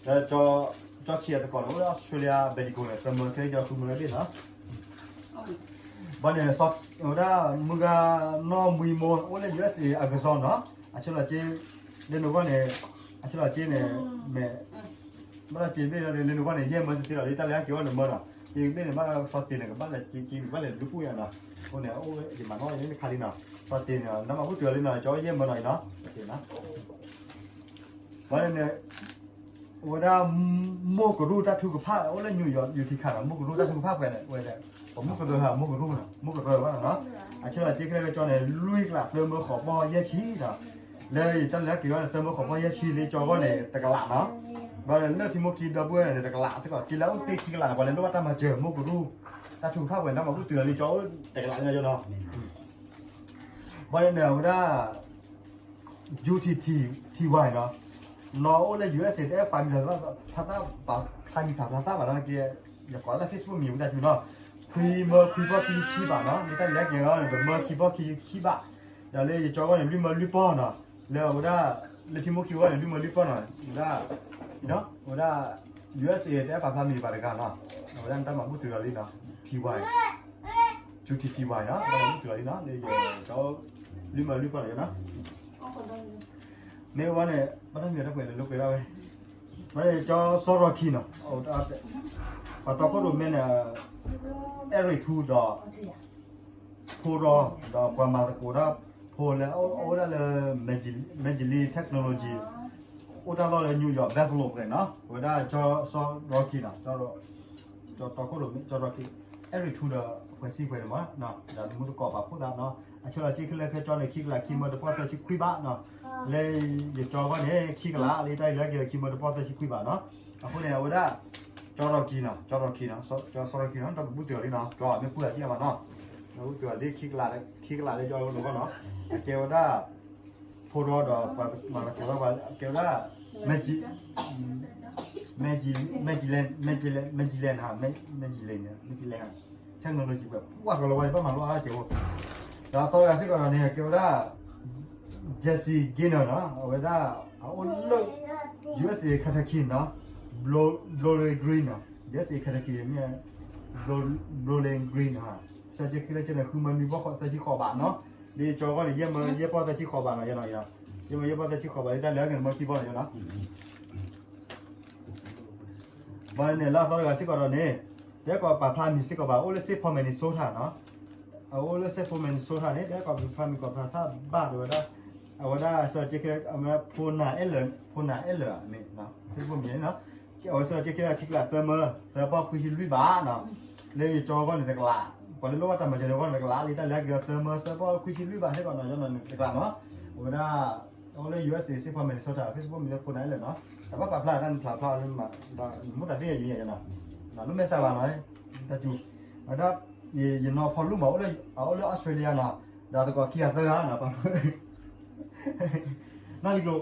ၤ, လၢ ကၠီဆံးအသကိးန့ၣ် အိၣ်လၢ Australia Bendigo န့ၣ် သၢမၢ ခဲကၠီဃုမၢလၢဘ့ၣ်နီၤ, ဘၣ်န့ၣ် ဝဲဒၣ်မုၢ်ဂၤနီၢ်မှံမိၢ် အိၣ်လၢ ယူၢ်အ့ၣ်စ့ Arkansas နီၤ, အဆၢလီၤက့ လၢနဂီၢ်န့ၣ်, အဆၢလီၤက့န့ၣ် မ့ၢ် ဘၣ်ဒီးက့ဘ့ၣ်ဒီး လၢနဂီၢ်န့ၣ် ယဲၢ်မၢစ့ၢ်ကီးဒီး လၢတၢ်လဲၤက့ၤအီၤန့ၣ်မၢနီၤ, က့ဘ့ၣ်န့ၣ် ဘၣ်ဒီးစီၤတ့ၢ်န့ၣ် ကဘၣ်လဲၤက့ၤက့ၤ ကဘၣ်လဲၤဒုးပူၣ်ယၤနီၤ, အဃိန့ၣ် အိၣ်ဝဲယမၤနီၢ်ယဲၢ်ခါလံနီၤ, စီၤတ့ၢ်န့ၣ် နမၤဘူၣ်တုၤလံနီၤ, ကၠီယဲၢ်မၢနီၤအံၤနီၤ, ဘၣ်န့ၣ် ဝဲဒၣ် မိၢ်ကရူၢ်တၢ်ထုကဖၣ် အိၣ်လၢ New York Utica နီၤ, မိၢ်ကရူၢ်တၢ်ထုကဖၣ်ပှဲၤန့ၣ် ဝဲဒၣ် ပမိၢ်ကရၢၢ်ဧါ မိၢ်ကရူၢ်နီၤ, မိၢ်ကရၢၢ်ဘၣ်နီၤ, အဆၢလီၤက့ခဲလၢာ်ကၠီန့ၣ် လွံၢ်ကလးသၢမၢဃိးပီၢ်ယဲၢ်ဆံနီၤ, လၢယတၢ်လဲၤက့ၤအီၤန့ၣ် သၢမၢဃိးပီၢ်ယဲၢ်ဆံ လၢကၠီဂီၢ်န့ၣ် တကလးနီၤ, ဘၣ်လၢလၢထံမိၢ်ခံဒီပုၢ်ဝဲၢ်န့ၣ် တကလးစ့ၢ်ကီး က့လၢအိၣ်တ့ၢ်ခံကလးန့ၣ် ပှၤလၢလိၣ်ဘၣ်တၢ်မၤစၢၤ မိၢ်ကရူၢ် တၢ်ထုကဖၣ်ပှဲၤန့ၣ် နမၤဘူၣ်တုၤလံ ကၠီအိၣ်တကလးန့ၣ်နီၤ, ဘၣ်န့ၣ် အဝဲဒၣ် ယူၢ်ထံၣ်ထံၣ် ထံၣ်ဝဲနီၤ, နီၤအိၣ်လၢ ယူၢ်အ့ၣ်စ့ တအဲၣ်ပာ်မံၤဖျါသၣ် ပာ်ဖျါမံၤဖျါသၣ်ဘၣ်နီၤ, ကဲ ယကိးလၢ Facebook မံၤဝဲဒၣ်နီၤ, ခွံမၢခွံပီၢ်ခံဆံခံဘးနီၤ, လၢတၢ်လဲၤက့ၤအီၤန့ၣ် တမၢခံပီၢ်ခံဆံခံဘး, ဒီးလၢယကၠီဂီၢ်န့ၣ် လွံၢ်မၢလွံၢ်ပီၢ်နီၤ, လၢအဝဲဒၣ် လၢထံမိၢ်ခံဂီၢ်န့ၣ် လွံၢ်မၢလွံၢ်ပီၢ်နီၤ, ဝဲဒၣ် အဝဲဒၣ် ယူၢ်အ့ၣ်စ့ တအဲၣ်ပာ်ဖျါမံၤဘၣ်တဂၤနီၤ, အဝဲဒၣ်နတၢ်မၤဘူၣ်တုၤလီၤလံနီၤ, ထံၣ်ဝဲ ယူၢ်ထံၣ်ထံၣ်ဝဲနီၤ, နတၢ်မၤဘူၣ်တုၤလီၤလံနီၤ, လၢယကၠီ လွံၢ်မၢလွံၢ်ပီၢ်နီၤ, မ့ၢ်ဝဲန့ၣ် ဘၣ်တၢ်မံၤတၢ်ပှဲၤလၢလိာ်ကွဲဒၣ်ဝဲ, မ့ၢ်ကၠီစီရီခံနီၤ, ပှၤတီခိၣ်ရိၣ်မဲန့ၣ် အဲရ့ၣ်ထူဒီး ဖိရီ ဒီးပှၤမၤသကိးတၢ်ဖိလၢ အိၣ်ဝဲဒၣ်လၢ Major League Technology အိၣ်တၢ်လီၢ်လၢ New York Buffalo ပှဲၤနီၤ, အဝဲဒၣ်ကၠီစီရီခံနီၤ, ကၠီတီခိၣ်ရိၣ်မဲ ကၠီရီခံ အဲရ့ၣ်ထူဒီး အပှဲၤစံပှဲၤန့ၣ်မး, ဒီးမူသကိးပာ်ဖှိၣ်သးနီၤ, အဆၢလီၤက့ခဲလၢာ်ခဲကၠီန့ၣ် ခံကလးခံမၢတပီၢ်သၢဆံခွံဘးနီၤ, လၢယကၠီဂီၢ်န့ၣ် ခံကလး လၢတၢ်လဲၤက့ၤခံမၢတပီၢ်သၢဆံခွံဘးနီၤ, အဃိန့ၣ် အဝဲဒၣ် ကၠီရီခံနီၤ, ကၠီရီခံနီၤ, ကၠီစီရီခံနီၤ, တၢ်ကဘူၣ်တုၤလီၤလံနီၤ, ကၠီမ့ၢ်ပူၤအသံအမးနီၤ, တၢ်ကဘူၣ်တုၤလီၤလံ ခံကလး ခံကလးလၢကၠီဂီၢ်နီၤ, အကဲဝဲဒၣ် ဖိရီဒီးပှၤမၤသကိးတၢ်ပှၤ အကဲဝဲဒၣ် Magi Magi Magi Land Magi Land Magi Land ဟါ Magi Land န့ၣ် Magi Land ဟါ technology ပှဲၤပှၢ်ကလီၤဝဲ ဘၣ်မၤလိအါတက့ၢ်အိၣ်, ဒီးအသီတဂၤစ့ၢ်ကီးဒီးန့ၣ် အကဲဝဲဒၣ် Jesse Gaynor နီၤ, အဝဲဒၣ် အအိၣ်လၢ ယူၢ်အ့ၣ်စ့ Kentucky နီၤ, Bowling Green နီၤ, ယူၢ်အ့ၣ်စ့ Kentucky မ့ၢ် Bowling Green နီၤ, စၢက့ခဲလၢာ်ကၠီန့ၣ် ဃုမၢနွံပီၢ်သၢဆံဃိးဘးနီၤ, လၢယကၠီဂီၢ်န့ၣ် ယဲၢ်မၢ ယဲၢ်ပီၢ်သၢဆံဃိးဘးနီၤ, ယဲၢ်မၢ ယဲၢ်ပီၢ်သၢဆံဃိးဘး လၢတၢ်လဲၤအီၤက့ၤန့ၣ် မၢခံပီၢ်နီၤ, ယနီၤ ဘၣ်န့ၣ် လၢအသီတဂၤစ့ၢ်ကီးဒီးန့ၣ် တအဲၣ်ကိးပာ်ဖျါမံၤစ့ၢ်ကီးဘၣ် အိၣ်လၢ Saint Paul Minnesota နီၤ, အအိၣ်လၢ Saint Paul Minnesota န့ၣ် တအဲၣ်ကိးပာ်ဖျါမံၤကိးဖျါသၣ်ဘၣ်ဒီးဝဲဒၣ် အဝဲဒၣ်စၢက့ခဲလၢာ် အမ့ၢ်ဖိနၢ်အဲၣ်လၢာ် ဖိနၢ်အဲၣ်လၢာ်မ့ၢ် မ့ၢ်နီၤ, အဝဲစၢက့ခဲလၢာ် ခံကလးသၢမၢ သၢပီၢ်ခွံဆံလွံၢ်ဘးနီၤ, လၢယကၠီဂီၢ်န့ၣ်တကလး, ပှၤလၢလိၣ်ဘၣ်တၢ်မၤစၢၤလၢဂီၢ်န့ၣ်တကလး လၢတၢ်လဲၤက့ၤသၢမၢ သၢပီၢ်ခွံဆံလွံၢ်ဘးစ့ၢ်ကီးနီၤ, ယနီၤန့ၣ်တကလးနီၤ, အဝဲဒၣ် အအိၣ်လၢ ယူၢ်အ့ၣ်စ့ Saint Paul Minnesota, Facebook မံၤလၢဖိနၢ်အဲၣ်လၢာ်နီၤ, တဘၣ်ပာ်ဖျါတၢ်နဖျါဖျါလၢ မူသးသ့ၣ်ညါယနီၤ, လၢမဲာ်ဆှးဘၣ်နီၤ, တၢ်စူၤ, အဝဲဒၣ် ယနီၤဖီလူမး အိၣ်လၢ အအိၣ်လၢ Australia နီၤ, ဒီးသကိးခံဂၤသၢဂၤနီၤ, နီၢ်လံၤကျိၤ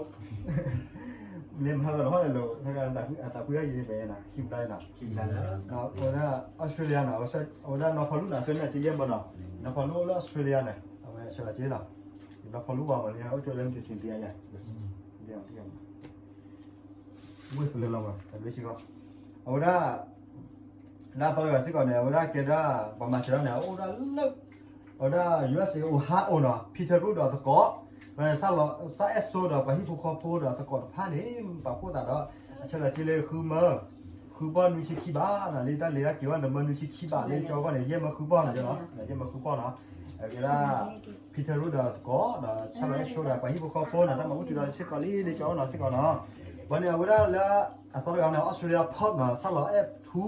လၢမဟါလီၤဟီၣ်လၢ အသးဖှံအယံၤန့ၣ် ပနီၤ ခံဘျါနီၤ, အဝဲဒၣ် Australia နီၤ, အဝဲဒၣ်နီၢ်ဖီလူးနီၤ အဆၢန့ၣ် ကယဲၢ်မၢနီၤ, နီၢ်ဖီလူးအိၣ်လၢ Australia န့ၣ် အဝဲဆၢလီၤက့ၤနီၤ, နီၢ်ဖီလူးဝဲမၢန့ၣ် အိၣ်ကၠိလၢ မ့ၢ်တစံးတယါယါ ဝ့ၢ်ဖလၢလီၤမး တဘျီစ့ၢ်ကီး, အဝဲဒၣ် လၢအသီတဂၤစ့ၢ်ကီးန့ၣ် အဝဲဒၣ်ကဲဒၣ် ပှၤမၤစၢၤဒၣ်န့ၣ် အအိၣ်ဒၣ်လၢ အဝဲဒၣ် ယူအက်စ့ၣ် Ohio နီၤ, Peterborough ဒီးသကိး, ပှၤဆၣ်အဲၣ်စိဒီးပှၤဟံၣ်ဖိဃီဖိဒီးသကိးတဖၣ်န့ၣ် ပာ်ဖှိၣ်သးဒီး အဆၢလီၤက့ၤလၢဃုမၢ ဃုပီၢ်နွံဆံခံဘးနီၤ, လၢတၢ်လဲၤတၢ်က့ၤဝဲန့ၣ် မၢနွံဆံခံဘး လၢကၠီကီၢ်န့ၣ် ယဲၢ်မၢဃုပီၢ်နီၤ, ယဲၢ်မၢဃုပီၢ်နီၤ, အကဲဒၣ် Peterborough ဒီးသကိး ဒီးဆၣ်အဲၣ်စိဒီးပှၤဟံၣ်ဖိဃီဖိနီၤ, တၢ်မၤဘူၣ်တုၤလီၤစ့ၢ်ကီးလံ လၢကၠီကီၢ်နီၤစ့ၢ်ကီးနီၤ, ဝဲန့ၣ် အဝဲဒၣ်လၢ အသီတဂၤန့ၣ် Australia Perth နီၤ, ဆၣ်လီၤအဲၣ်ထူ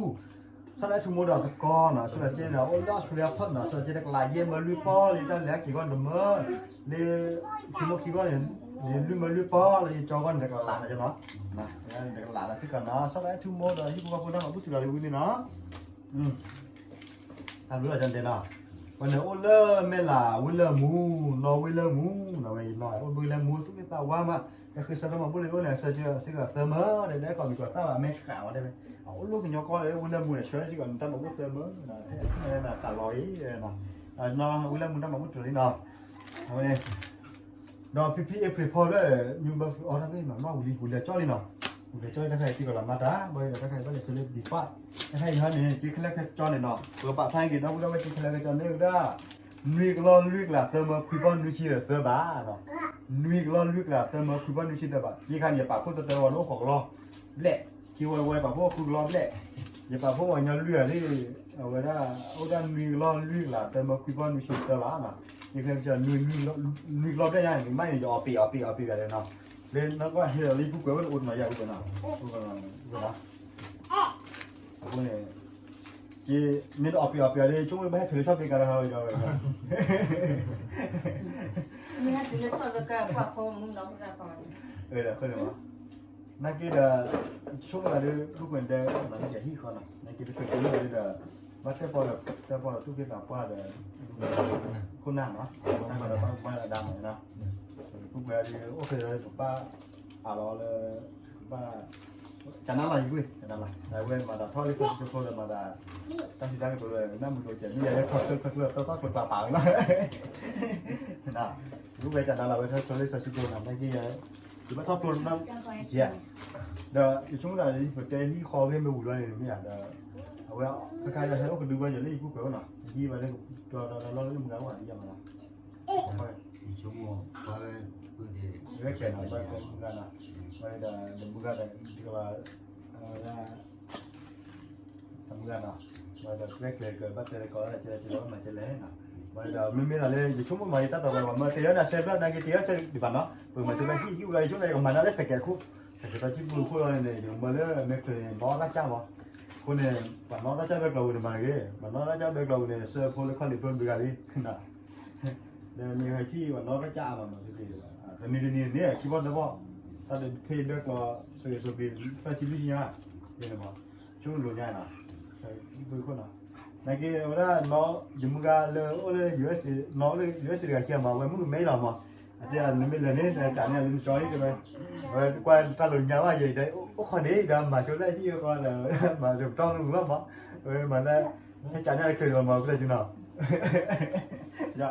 ဆၣ်လီၤအဲၣ်ထူမိၢ်ဒီးသကိးနီၤ, ဆၢလီၤက့ၤန့ၣ် အိၣ်လၢ Australia Perth နီၤ, ဆၢလီၤက့ၤတကလး ယဲၢ်မၢလွံၢ်ပီၢ် လၢတၢ်လဲၤတၢ်က့ၤဂီၢ်န့ၣ်တမၢ, လၢ ခံမိၢ်ခံဂီၢ်န့ၣ် လွံၢ်မၢလွံၢ်ပီၢ် လၢယကၠီကီၢ်န့ၣ်တကလးနီၤ, တကလးလၢစ့ၢ်ကီးနီၤ, ဆၣ်လီၤအဲၣ်ထူမိၢ်ဒီးဟံၣ်ဖိဃီဖိ တၢ်မၤဘူၣ်တုၤလီၤလံဝံၤလံနီၤ တၢ်ဘျုးလီၤ ကၠီတဲနီၤ, ဝဲန့ၣ်အိၣ်လၢမဲၢ်လး ဝ့ၢ်လၢမူ, နီၢ်ဝ့ၢ်လၢမူနီၤ, ဝဲယနီၤ အိၣ်ဝ့ၢ်လၢမူ သူၣ်က့သးဝါမး, တၢ်ဃ့ဆၢတၢ်မၤဘူၣ်လၢအိၣ်န့ၣ် ဆၢက့ၤစ့ၢ်ကီးသၢမၢဒီး ဒဲကီးမံၤကီးသၣ်ဘၣ် မဲာ်ဃးဝဲဒၣ်ဝဲ, အအိၣ်လၢကညီကီၢ်လၢဝ့ၢ်လၢမူန့ၣ် ဆၢစ့ၢ်ကီးန့ၣ် တၢ်မၤဘူၣ်သၢမၢ, တၢ်လီၤအံၤ, နီၢ်ဝ့ၢ်လၢမူတၢ်မၤဘူၣ်တုၤလံနီၤ, အဝဲန့ၣ် ဒီးဖံဖံ April ဖီလၢ New Bedford အီၣ်တၢ်ဘ့ၣ်မး နီၢ်ဝံၤလံ ဝံၤလၢကၠီလံနီၤ, ဝံၤလၢကၠီလံ တၢ်ခါအံၤသံကီးလီၤမၤတၢ် ဘၣ်ဒီးတၢ်ခါအံၤဘၣ်လဲၤဆၢလၢ ဘံဖး, တၢ်ခါအံၤဟီန့ၣ် က့ၤခဲလၢာ်ခဲကၠီန့ၣ်နီၤ, ပကပာ်ဖျါက့ၤ ဒီပုၢ်ဒီဝဲၢ် က့ၤခဲလၢာ်ခဲကၠီန့ၣ်ဝဲဒၣ် နွံကလီလွံၢ်ကလးသၢမၢခွံပီၢ်နွံဆံသၢဘးနီၤ, နွံကလီလွံၢ်ကလးသၢမၢခွံပီၢ်နွံဆံသၢဘး, က့ၤခါန့ၣ် ယပာ်ဖှိၣ်တတၢဝဲလၢအိၣ်ဃိးကလီ ဘျဲၣ်, က့ၤဝဲဝဲပာ်ဖှိၣ်ဃုကလီဘျဲၣ်, ယပာ်ဖှိၣ်ဝဲညီလွံၢ်ဂၤလံ, အဝဲဒၣ် အိၣ်ဒၣ်နွံကလီလွံၢ်ကလးသၢမၢခွံပီၢ်နွံဆံသၢဘးနီၤ, ယကဲကစၢ် နွံကလီဘျဲၣ်ညါန့ၣ် မ့ၢ်န့ၣ် ယအီၣ်ပ့ၤအီၣ်ပ့ၤအီၣ်ပ့ၤဘၣ်ဒီးနီၤ, လၢနီၢ်ကီၢ်ဟဲလီၤလၢယဖုကွဲးဝဲန့ၣ် အိၣ်တနီၤယၤဝဲနီၤ, အဃိန့ၣ် မ့ၢ်တအီၣ်ပ့ၤအီၣ်ပ့ၤဒီး ဆိကမိၣ်ဘၣ်ဟဲထုးလၢဆီၣ်ဖ့ကၤဒီးဟးဝဲဒီးဝဲ, မ့ၢ်ဟဲထုးလၢဆီၣ်ဖ့ကၤ ပှၤဖိမုၣ်နီၤ, အဃိန့ၣ် နာ်က့ဒီး ဆိကမိၣ်သးဒီး ဖုကွဲးတဲ မၤတၢ်ဟံၣ်ဃီနီၤ, နာ်က့ပသုးက့ၤလၢဒီး ဘၣ်တဲပီဒီး တဲပီဒီးသူၣ်က့သးပှၢ်ဒီး ခိၣ်နၢ်နီၤ, ခိၣ်နၢ်ဒီးဘၣ်မၤဒၣ်မၤနီၤ, ဖုကွဲးဒီး အိၣ်ဃ့ဒီးပပၢ်အလီၤလၢ ပဘၣ် ကနၣ်လီၤယကွံာ် ကနၣ်လီၤ အဝဲမၤသးထီၣ်လၢစီၤစုကၠိဖိဒီးမၤသး တၢ်စံးတၢ်ကတိၤလၢ နၢ်မုၢ်ကိးကဲး မ့ၢ်ယၤလၢခီၣ်ချၢခီၣ်ချၢ တၢ်သီၣ်ကျိၤပာ်ပာ်ဝဲနီၤ ဖုကွဲးကနၣ်လီၤဝဲထီၣ်လၢစီၤစုကၠိနီၤ နာ်က့ယၤ ယဘၣ်ထီၣ်ဖျိနီၤ ယဲ ဒီးယဆိကမိၣ်သးလၢ ပတဲဟံၣ်ဃီဂ့ၢ်မ့ၢ်ဝံၤလီၤန့ၣ် မ့ၢ်ယၤဒီး အဝဲ ခဲခါယဟဲအိၣ်ကဒုဘၣ်ယၤလၢယဖုကွဲးအိၣ်နီၤ ယဟံၣ်ဘၣ်လၢကတီၤဒီးလီၤလၢမုၢ်ဂၤအိၣ်ဘၣ်လံယၤမးနီၤ ယဆိကမိၣ် ပှၤလၢ ဝဲကဲနီၤ ပှၤကဲမုၢ်ဂၤနီၤ ဝဲဒီး ဒီးမုၢ်ဂၤဒီး တကဘၣ် အဝဲဒၣ် တမုၢ်ဂၤနီၤ ဝဲဒီး ကျဲကျဲကဘၣ်တဲလၢကီး ကဲကဲဘၣ်မၤကဲလဲၣ်နီၤ ဝဲဒီး မ့မ့ၢ်ဒၣ်လၢ ယဆိကမိၣ်မး ယတၢ်တီၢ်ပှၤမၤတဲအီၤန့ၣ် ဆဲးဘျီနာ်က့ တဲအီၤဆဲးဒံးဘၣ်နီၤ ပမၤတဘၣ်ဟံၣ်ဟံၣ်ဝဲ ယဆိကမိၣ် ယကမၤနၤလၢစဲးကဲးတခိၣ် စဲးကဲးတခိၣ် ကံၢ်ပူၤတခိၣ်လီၤန့ၣ် ယကမၤလၢမဲာ်ချၢန့ၣ် နီၢ်တၢ်ကၢ်မး အဃိန့ၣ် ပှၤနီၢ်တၢ်ကၢ်ဘဲကျိးပူၤန့ၣ်မၤတဂ့ၤ ပှၤနီၢ်တၢ်ကၢ်ဘဲကျိးပူၤန့ၣ် ဆှၢဖိလၢခီၣ်လံၤဖျိတဘျုးဂၤလံ ဒီးမ့ၢ်ဟဲထံၣ်ပှၤနီၢ်တၢ်ကၢ်အါမးနီၤ တနံၤတနံၤန့ၣ် ခံဘီသၢဘီ တၢ်တဖ့ဘဲကျိး ဆိၣ်ဂ့ၤဆိၣ်ဂ့ၤ သၢဆံလွံၢ်ဆံညါ န့ၣ်မး ဆိကမိၣ်လိာ်ညါနီၤ ဖုခိၣ်နီၤ နာ်က့ဝဲဒၣ်နီၢ် ယမုၢ်ဂၤလၢအိၣ်လၢ USA နီၢ်အိၣ်လၢ USA တဂၤခံဂၤမး ဝဲမုၣ်ကမဲအံၤလီၤမး အတဲနမ့ၢ်လဲၤန့ၣ် တၢ်ကးန့ၢ်လၢနကၠီအံၤတဲဝဲ ဝဲကွၢ်တၢ်လိာ်ညါဘၣ်ယဲအံၤ အိၣ်ခိးန့ၣ်ဒီးမၤဆိလၢဟံၣ်အဃီဒီး မၤတပတီၢ်မုၢ်မး ဝဲမၤလၢ ဟဲကးန့ၢ်လၢချုးဒီးမၤဖျဲၣ်ကၠူနီၤ ယ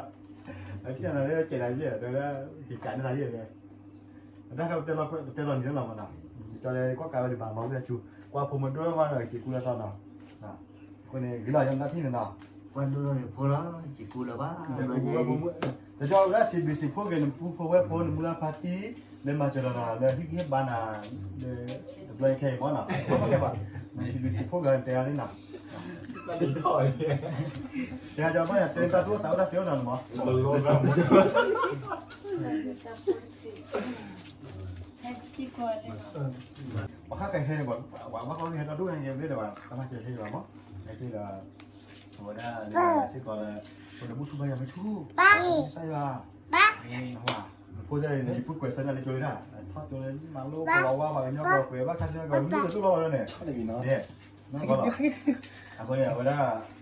အထံၣ်နၤလၢကဲးနၤယဲၢ် ဒီးကးန့ၢ်နၤယဲၢ်လၢ အတၢ်ခါပတဲလီၤပတဲလီၤနံၤလီၤမးနီၤ ကၠီလၢကွၢ်ကးဝဲဒံးဘၣ်မၤဖျဲၣ်ကၠူ ကွၢ်ဖိမုၣ်ဒိၣ်မးနီၤ က့ၤကူလၢသီနီၤ အဃိန့ၣ် ဂ့ၤလီၤယၤနတၢ်ထံၣ်န့ၣ်နီၤ ကွၢ်ဒိၣ်လီၤန့ၣ်ဖိလီၤ က့ၤကူလၢၤဘၣ် တကီဝဲဒၣ် စံးဘျုးစံးဖှိၣ်က့ၤ နပုၢ်ဖိဝဲၢ်ဖိ နမုၢ်လၢ်ဖါတံၢ် လၢမၤစၢၤဒီးနၤ လၢဟံၣ်ကဟ့ၣ်ဘါနၤ လၢတဘျီအံၤခဲအံၤမးနီၤ စံးဘျုးစံးဖှိၣ်က့ၤတဲအီၤန့ၣ်နီၤ တဲကီဘၣ်ယၤ တဲတၢ်သူၣ်အိၣ်သးအိၣ်တၢ်တဲအိၣ်နီၤမး ပှၤခါကဟဲန့ၣ် ပှၤဘၣ်ဃီကဟဲတၢ်ဒိၣ်ဟဲက့ၤသ့ၣ်ဒီး ပှၤတၢ်မၤစၢၤဟဲယွၤမး ဟဲက့ၤဒီး အဝဲဒၣ်လၢစ့ၢ်ကီးလၢ ပဒိးမုၢ်ထူဘၣ်ယၤမ့ၢ်ဆူၣ် ကစၢ်ယွၤ ဖိစၢ်န့ၣ် ယဖုကွဲးဆၢနၤလၢကၠိလံတၢ် ဆီကၠိလၢမၤလိကလီၤဝါဘၣ်ကညီကီၢ်ကွဲးဘၣ်ခါဆၢကီး မုၢ်တတူၢ်လီၤဝဲဒၣ်န့ၣ် န့ၣ် အဃိန့ၣ် အဝဲဒၣ်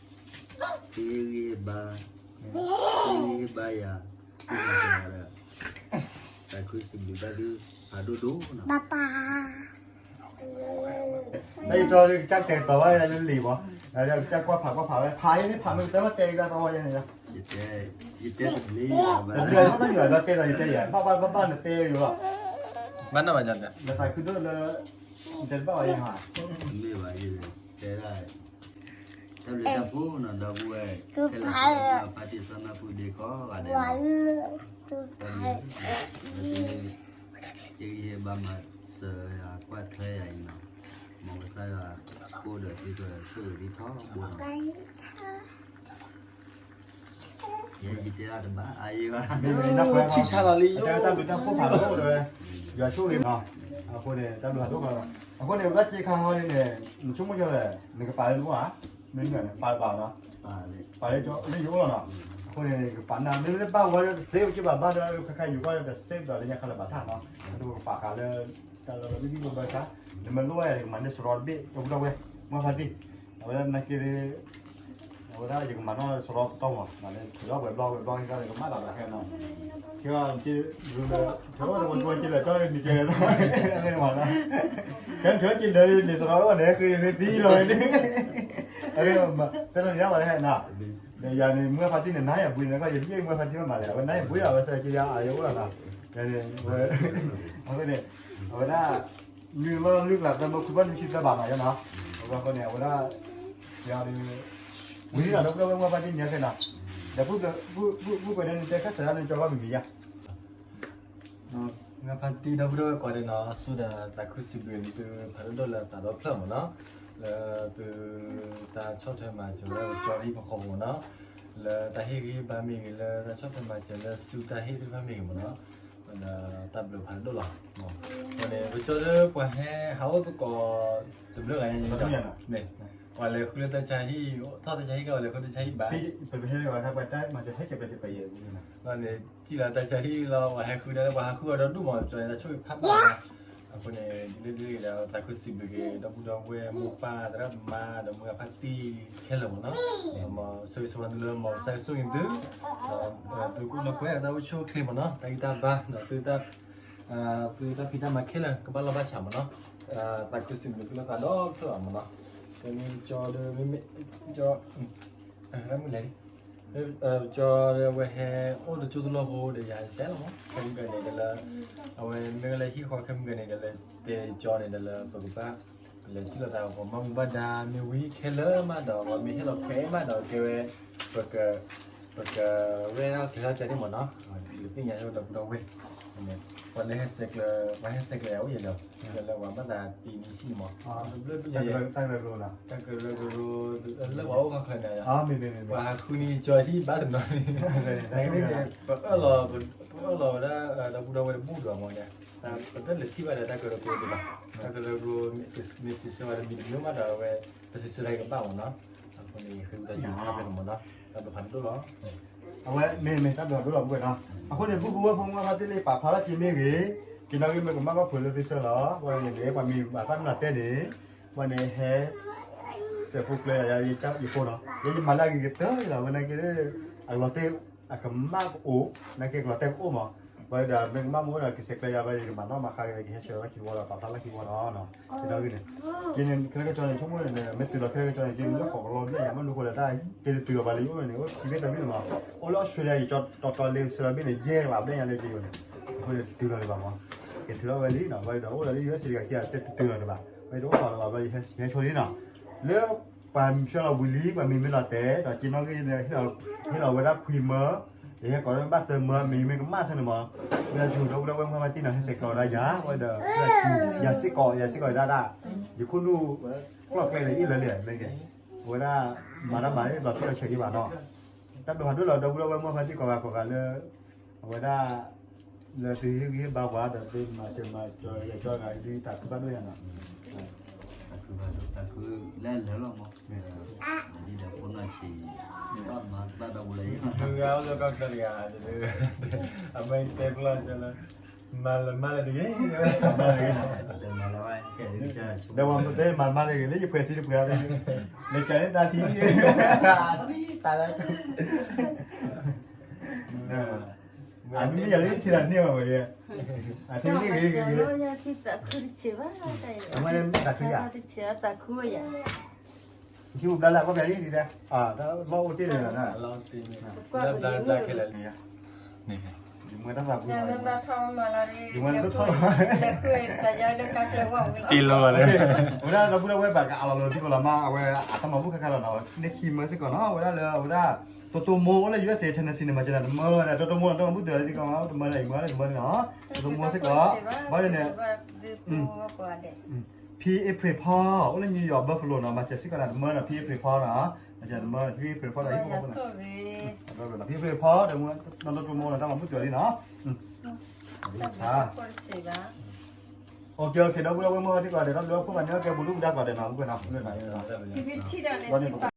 ဟ့ၣ်ဂံၢ်ဟ့ၣ်ဘါ, ဟ့ၣ်ဂံၢ်ဟ့ၣ်ဘါယၤ, ဟ့ၣ်ဂံၢ်ဟ့ၣ်ဘါယၤ, သးခုစံးဘျုးဘၣ်သုဖးဒိၣ်ဒိၣ်နီၤ. တၢ်ယကၠီကစၢ်တဲာ်တီၤဝဲလၢလံာ်မး, ကစၢ်ကွၢ်ဖးကွၢ်ဖးဝဲ ဖးယဲန့ၣ် ဖးမ့ၢ်ကတၢၢ်ဘၣ်တဲကတၢၢ်သီဝဲယဲန့ၣ်လီၤ. ယတဲတဘျီဘၣ်, ဒီးတဲဒီးယတဲယဲ, ဘၣ်ဘၣ်ဘၣ်ဘၣ်နတဲယိာ်လီၤ. ဘၣ်နီၢ်ဘၣ်ယတဲ, နသးခုဒိၣ်လၢ နတဲတဘၣ်ဘၣ်ယဲန့ၣ်, မ့ၢ်ဘၣ်ယဲန့ၣ် တဲဒၣ် တၢ်ဘျုးတၢ်ဖှိၣ်နီၤ ဒီပုၢ်ဝဲၢ်ခဲလၢာ်, ဖါတံၢ်သီနၢ်ပုၢ်ဒ့ကီးဂၤဒဲး, တၢ်ဘျုး, ယဂံၢ်ယဘါမၤစၢၤယၤကွၢ်ထွဲယၤအံၤနီၤ, မ်ကစၢ်ယွၤအိၣ်ဒီးသုဆိၣ်ဂ့ၤဒ်ထီဘိနီၤ. ယဲယတဲတဘၣ်အါယဲဘၣ်, မ့ၢ်နၢ်ပှဲၤဆံၣ်ဆါလီၤလံ, တၢ်ဘျုးတၢ်ဖှိၣ်ဖးဒိၣ်ဒီး ယွၤဆိၣ်ဂ့ၤနီၤ, အဃိန့ၣ် တၢ်ဘျုးဖးဒိၣ်လီၤ. အဃိန့ၣ် ဝဲဒၣ်စ့ခါဟီန့ၣ် နဆိကမိၣ်ကၠီလဲၣ်, နကပာ်လၢနအိၣ်ဧါ, မ့ၢ်နပာ်လၢဘၣ်နီၤ, ပာ်လၢယအိၣ်လီၤနီၤ, အဃိန့ၣ် ကပာ်နၢ် မ့မ့ၢ်ဘၣ်ဝဲဒီးတစ့း ကဘၣ်ဘၣ်ဒီး ခါခါယူၤကွၢ်ဒီးတစ့းဒီးလၢညါခါလၢဘၣ်တၢ်နီၤ, အဒိကပာ်ဃာ်လၢ တၢ်လီၤလီၤဘံၣ်ဘံၣ်ဘၢဘၢဆါ, နမ့ၢ်လိၣ်ဝဲယကမၤန့ၢ်စရီတဘ့ၣ် ဒီပုၢ်ဒီဝဲၢ်, မုၢ်ဖါတံၢ်, အဝဲဒၣ်နာ်က့ အဝဲဒၣ်ယကမၤနီၣ်စရီပတီၢ်မး, ထုးထီၣ်ပှဲၤဘျီပှဲၤဘျီ ကမၤသးဒီးခဲနီၤ, ခဲအံၤ ထုးထီၣ်ပှဲၤဘျီကလၢာ်ကၠီန့ၣ်ကဲ, ကဲထုးထီၣ်က့ၤလၢာ်န့ၣ်စရီအီၤန့ၣ် ဃ့န့ၣ်သံလီၤဝဲန့ၣ်, တၢ်လီၤန့ၣ်မးလၢဟဲနီၤ, ဒီးယၤန့ၣ် မုၢ်ဖါတံၢ်န့ၣ် နၤယၤဘှံးန့ၣ် ကီၢ်ယတယဲၢ်မုၢ်ဖါတံၢ်မးမးလဲၣ်, အဝဲနၤယၤဘှံးဒီး အဝဲစဲးက့ၤယၤအယအိၣ်လီၤနီၤ, န့ၣ်, အဃိန့ၣ်, အဝဲဒၣ် လုၢ်လီၢ်လုၢ်ကျါသၢမၢခူဘၣ်နုၤဆံသၢဘၣ်နီၤယဲနီၤ, အဃိန့ၣ် အဝဲဒၣ်, ယၤဒီး, ဝံၤလီၤဒီပုၢ်ဒီဝဲၢ်မုၢ်ဖါတံၢ်န့ၣ်ခဲနီၤ, ဒီး, ပုၢ်ကွဲးန့ၣ်တဲခါစးဒၣ်န့ၣ်ကၠီဘၣ်မံၤမံၤယါ မုၢ်ဖါတံၢ်ဒီပုၢ်ဒီဝဲၢ်ကိးဂၤဒဲးနီၤ, ဆိဒီးသးခုစံးဘျုးသုဖးဒိၣ်ဒိၣ်လၢသးဒီဖျၢၣ်မးနီၤ, လၢသုတၢ်ဆီၣ်ထွဲမၤစၢၤလၢကၠီဒ်ပဃီပူၤမးနီၤ, လၢတၢ်ဟ့ၣ်ဂံၢ်ဟ့ၣ်ဘါမ့ၢ်ဂ့ၤ လၢတၢ်ဆီၣ်ထွဲမၤစၢၤလၢစုတၢ်ဟ့ၣ်သ့ၣ်တဖၣ်မ့ၢ်ဂ့ၤမးနီၤ, ဒီးတၢ်ဘျုးဖးဒိၣ်လီၤ. အဃိန့ၣ် ပကၠီလၢပှၤဟဲဟးအိၣ်သကိး တဘျီဂၤညါ, ပှၤလဲၤဃုလၢတၢ်ဆါဟံၣ်, ထီၣ်တၢ်ဆါဟံၣ်ကဲ ပှၤလဲၤဃုတၢ်ဆါဟံၣ်ဘၣ်, ပဟဲလၢပှၤဟဲပှၤတၢ်မၤစၢၤဟဲကဲပှၤစဲးပှၤယဲၢ်, န့ၣ်ထံၣ်လီၤတၢ်ဆါဟံၣ်လီၤ ပှၤဟဲဃုဒၣ်လၢပှၤဟးဃုအီၤဒီဒူၣ်မး ကၠီန့ၣ်တၢ်ဆိၣ်ဂ့ၤဖးဘၣ် အဃိန့ၣ် ဒ်လဲၣ်ဒ်လဲၣ်ဒီး သးခုစံးဘျုးက့ၤ ဒီပုၢ်ဒီဝဲၢ်မိၢ်ပၢ်သရၣ်သမါ ဒီးမုၢ်ဂၤဖါတံၢ်ခဲလၢာ်မးနီၤ, မ်ဆၢဂ့ၤဆၢဝါသုလၢမ်ကစၢ်ဆိၣ်ဂ့ၤသု, ဒီးသုကအိၣ်လၢပှဲၤတၢ်အိၣ်ဆူၣ်အိၣ်ချ့မးနီၤ, တၢ်ဂံၢ်တၢ်ဘါ ဒီးသုတၢ် သုတၢ်ဖံးတၢ်မၤခဲလၢာ် ကဘၣ်လီၢ်ဘၣ်ဆးမးနီၤ, သးခုစံးဘျုးသုလၢသးဒီဖျၢၣ်မးနီၤ, ကမ့ၢ်ကၠီဒီး မ့မ့ၢ်ကၠီ မုၢ်လဲၤ ကၠီဒီးဝဲဟဲအိၣ်တကၠိတလီၢ်ဖိဒီးယၤစဲလီၤမး, ခဲမုၢ်ကန့ၣ်ဒီးလၢ အဝဲမ့ၢ်လၢဟံၣ်ဃီခဲမုၢ်ကန့ၣ်ဒီးလၢ တဲကၠီန့ၣ်ဒီးလၢပကဘၣ် လဲၤထံၣ်လိာ်သးပှၤမၤမူဘၣ်ဒါမ့ၢ်ဝံခဲလၢာ်မးဒီး ပှၤမ့ၢ်ဟ့ၣ်လီၤခွဲးမးဒီးကဲဝဲ ပက ပကရဲၣ်ထီၣ်ကျဲၤထီၣ်ကၢ်န့ၣ်မးနီၤ, ပကသ့ၣ်ညါဒီပုၢ်ဒီဝဲၢ် ပှၤလၢဟဲဆဲးကျၢ ပှၤဟဲဆဲးကျၢယၤအိၣ်ယဲဒီး လၢပှၤဘၣ်သးတံၤနံၤဆံၣ်မး တဘျီတဘျီ တၢ်ကရၢကရိ လၢပှၤအိၣ်ခီၣ်ချၢန့ၣ် ပှၤဟးဃုန့ၢ်ကၠီထံၣ်ဘၣ်တနီၤန့ၣ် ပအၢၣ်လီၤ ပအၢၣ်လီၤဝဲဒၣ် ဒီပုၢ်ဒီဝဲၢ်တဘူၣ်ဒွးမးန့ၣ် ပတလဲၤထံၣ်ဘၣ်ဒီးတၢ်ကရၢကရိဒံးဘၣ် တၢ်ကရၢကရိ မ့ၢ်စံးဆၢဝဲတမံၤတမံၤမးဒီးဝဲ ပစံးဆၢတၢ်ကဘၣ်မးနီၤ အဃိန့ၣ် ဃ့ဝံသးစူၤတၢ်ဖဲန့ၣ်မးနီၤ တၢ်ဘျုးဖးဒိၣ်လီၤ အဝဲမ့ၢ်မ့ၢ်တၢ်ဘျုးဖးဒိၣ်လီၤ ပုၢ်ဝဲၢ်နီၤ အဃိန့ၣ် ပုၢ်ဖိဝဲၢ်ဖိမုၣ်ဖါတံၢ်လၢပာ်ဖျါထီၣ်က့ၤမ့ၢ်ဂ့ၤ က့ၤနီၣ်ဂံၢ်မ့ၢ်ကမၣ်ဘၣ်ဖုးလၢသုဆၢလီၤ ဝဲန့ၣ် ပှၤမ့ၢ်ဘၣ်သးမနုၤတဲန့ၣ် ဝဲန့ၣ်ဟဲ စဲးဖိကျဲယၤ ယဖိနီၤ ယဲယမၤလၢအဂ့ၤကတၢၢ်လီၤ ဝဲနာ်က့ အလီၤတဲာ် အကမၣ်ကအိၣ် နာ်က့ကလီၤတဲာ်ကအိၣ်မး ဝဲဒီးမ့ၢ်ကမၣ်မ့ၢ်အိၣ်ဒီး ကစဲးကျဲယၤ ဝဲယကမၤနီၣ်မၤဃါက့ၤ ကဟဲဆှၢလီၤခံဝီဒီး ပာ်ဖျါလီၤခံဝီဒီးနီၤ က့နီၣ်ဂံၢ်န့ၣ် က့န့ၣ် ခဲလၢာ်ကၠီန့ၣ် ဆိကမိၣ်န့ၣ် မ့ၢ်တုၤလီၤခဲလၢာ်ကၠီန့ၣ် က့န့ၣ်လၢဃိးကလီၤဘျဲၣ်ယၤမ့ၢ်နုၤဃိလၢတၢ် က့တတုၤလီၤဘၣ်လၢယအိၣ်န့ၣ် အိၣ်ခံဘ့ၣ်သၢဘ့ၣ်န့ၣ်မး အိၣ်လၢအီစထြ့လယါ ယကၠီတီတီလၢဆၢလီၤဘ့ၣ်န့ၣ် ယဲၢ်ကလီၤဘျဲၣ်ယၤလၢယိၤန့ၣ် အဃိန့ၣ်တုၤလီၤလၢၤဘၣ်မး က့ၤတုၤလီၤဝဲလံနီၤ ဝဲဒီးအိၣ်လၢ ယူၢ်အ့းစ့ တက့ၤတုၤလီၤလၢၤဘၣ် ဝဲတအိၣ်လီၤလၢၤဘၣ် ယဟဲဆိလံနီၤ လၢ ပှၤမံၤဆှၢလီၤဝံၤလံ ပှၤမံၤမ့ၢ်လီၤတဲာ် ဒီးက့နီၣ်ဂံၢ်န့ၣ် ဟ့ၣ်လီၤဝဲဒၣ်ခွံမၢ ယဟဲကိးလၢဘၣ်သၢမၢမံၤမ့ၢ်ကမၣ်ဆၢန့ၣ်မး, လၢအယူၤဒီပုၢ်ဒီဝဲၢ်မုၢ်ဖါတံၢ်နီၤ ဟဲဆဲးကျိးဝဲဒၣ်ယၤ ဝဲဒီး ယၤစ့ၢ်ကီး ယၤစ့ၢ်ကီးဒၣ်ဒၣ်, ယခိၣ်နူာ်ကျီၢ်ကျဲလၢအံၣ်လၢလံာ်မ့ၢ်ဂ့ၤ, အဝဲဒၣ် မၤတၢ်မၤလၢလီၤတံၢ်လီၤဆဲးယံၤဘၣ်နီၤ, တၢ်ဘျုးဖးဒိၣ်လီၤ ဒီပုၢ်ဒီဝဲၢ်မုၢ်ဖါတံၢ်ကိးဂၤကိးဂၤလၢ အဝဲဒၣ် လၢသုဟ့ၣ်ဂံၢ်ဟ့ၣ်ဘါပှၤဒီး သုမၤစၢၤမၤကီၤယၤကီဂၤဒ်တၢ်ခုဘၣ်ဒိၣ်ယၤနီၤ, တၢ်ခုဘၣ်ဒိၣ် တၢ်ခုလၢလၢလီၤမး, ဒ်ဒီးဖိနီၢ်ဆံး ဘၣ်မၤဘၣ်ဒီပုၢ်လၢယၤ အမ့ၢ်တဲဖျီၣ်လၢ မၤလၢမၤလၢတဂ့ၤ, မၤလၢမၤလၢတဂ့ၤ, ဒီးဝဲတဲမၤမၤလၢတဂ့ၤ လၢယပှဲၤစံတပှဲၤ, လဲၤကၢ်လၢတၢ်ထံ, တၢ်လၢ အမ့ၢ်ယၤလၢထံၣ်တၢ်န့ၢ်ဘၣ်ဝဲ, အထံၣ်န့ၢ်ဂ့ၤဂ့ၤဂ့ၤ, အမ့ၢ်တၢ်ခုယၤ, တၢ်ခုယၤ, ထံၣ်အိၣ်ဘျါလၢအကီၢ်ပယၤလံဒ်လဲၣ်, လီၢ်အိၣ်တ့ၢ်န့ၣ်လီၤ, ယမ့ၢ်တၢ်သးပူၤ, ယမ့ၢ်တၢ်ထီၣ်, တ့ၢ်လီၤလၢ, ဝဲဒၣ်ဒီပုၢ်ဒီဝဲၢ်ဘၣ်ကအးလီၤလီၤထံကီၢ်လီၤမး အဝဲအတၢ်မၤဘူၣ်ခဲခါလီၤနီၤ, န့ၢ်ခံမၢစ့ၢ်ကီးနီၤ, ဝဲဒၣ်လၢအဝဲဒၣ် တိတိမိၢ်အိၣ်လၢ ယူၢ်အ့းစ့ Tennessee န့ၣ် မၤစၢၤနၤတမၢဒီး တိတိမိၢ်နီၤ တၢ်မၤဘူၣ်တ့ၢ်လီၤလံကီၢ်မး တမၢဒီး ယမၢလၢယမၢန့ၣ်နီၤ, တိတိမိၢ်စ့ၢ်ကီး, ဘၣ်န့ၣ် ဖံ April Paul အိၣ်လၢ New York Buffalo နီၤ, မၤစၢၤစ့ၢ်ကီးနၤတမၢနီၤ, ဖံ April Paul နီၤ, မၤစၢၤတမၢ ဖံ April Paul ဒီးဟံၣ်ဖိဃီဖိနီၤ, ဖံ April Paul ဒီး နီၢ်တိတိမိၢ်နီၤ တၢ်မၤဘူၣ်တ့ၢ်လီၤလံနီၤ, ကဲ ကဲ ဒီပုၢ်ဒီဝဲၢ်မုၢ်ဟါတံၢ်ကိးဂၤဒဲး ဒီပုၢ်ဒီဝဲၢ်မုၢ်ဟါတံၢ်ကိးဂၤဒဲး ဒီပုၢ်ဒီဝဲၢ်မုၢ်ဟါတံၢ်ကိးဂၤဒဲး ဒီပုၢ်ဒီဝဲၢ်မုၢ်ဟါတံၢ်ကိးဂၤဒဲး ဒီပုၢ်ဒီဝဲၢ်မုၢ်ဟါတံၢ်ကိးဂၤဒဲး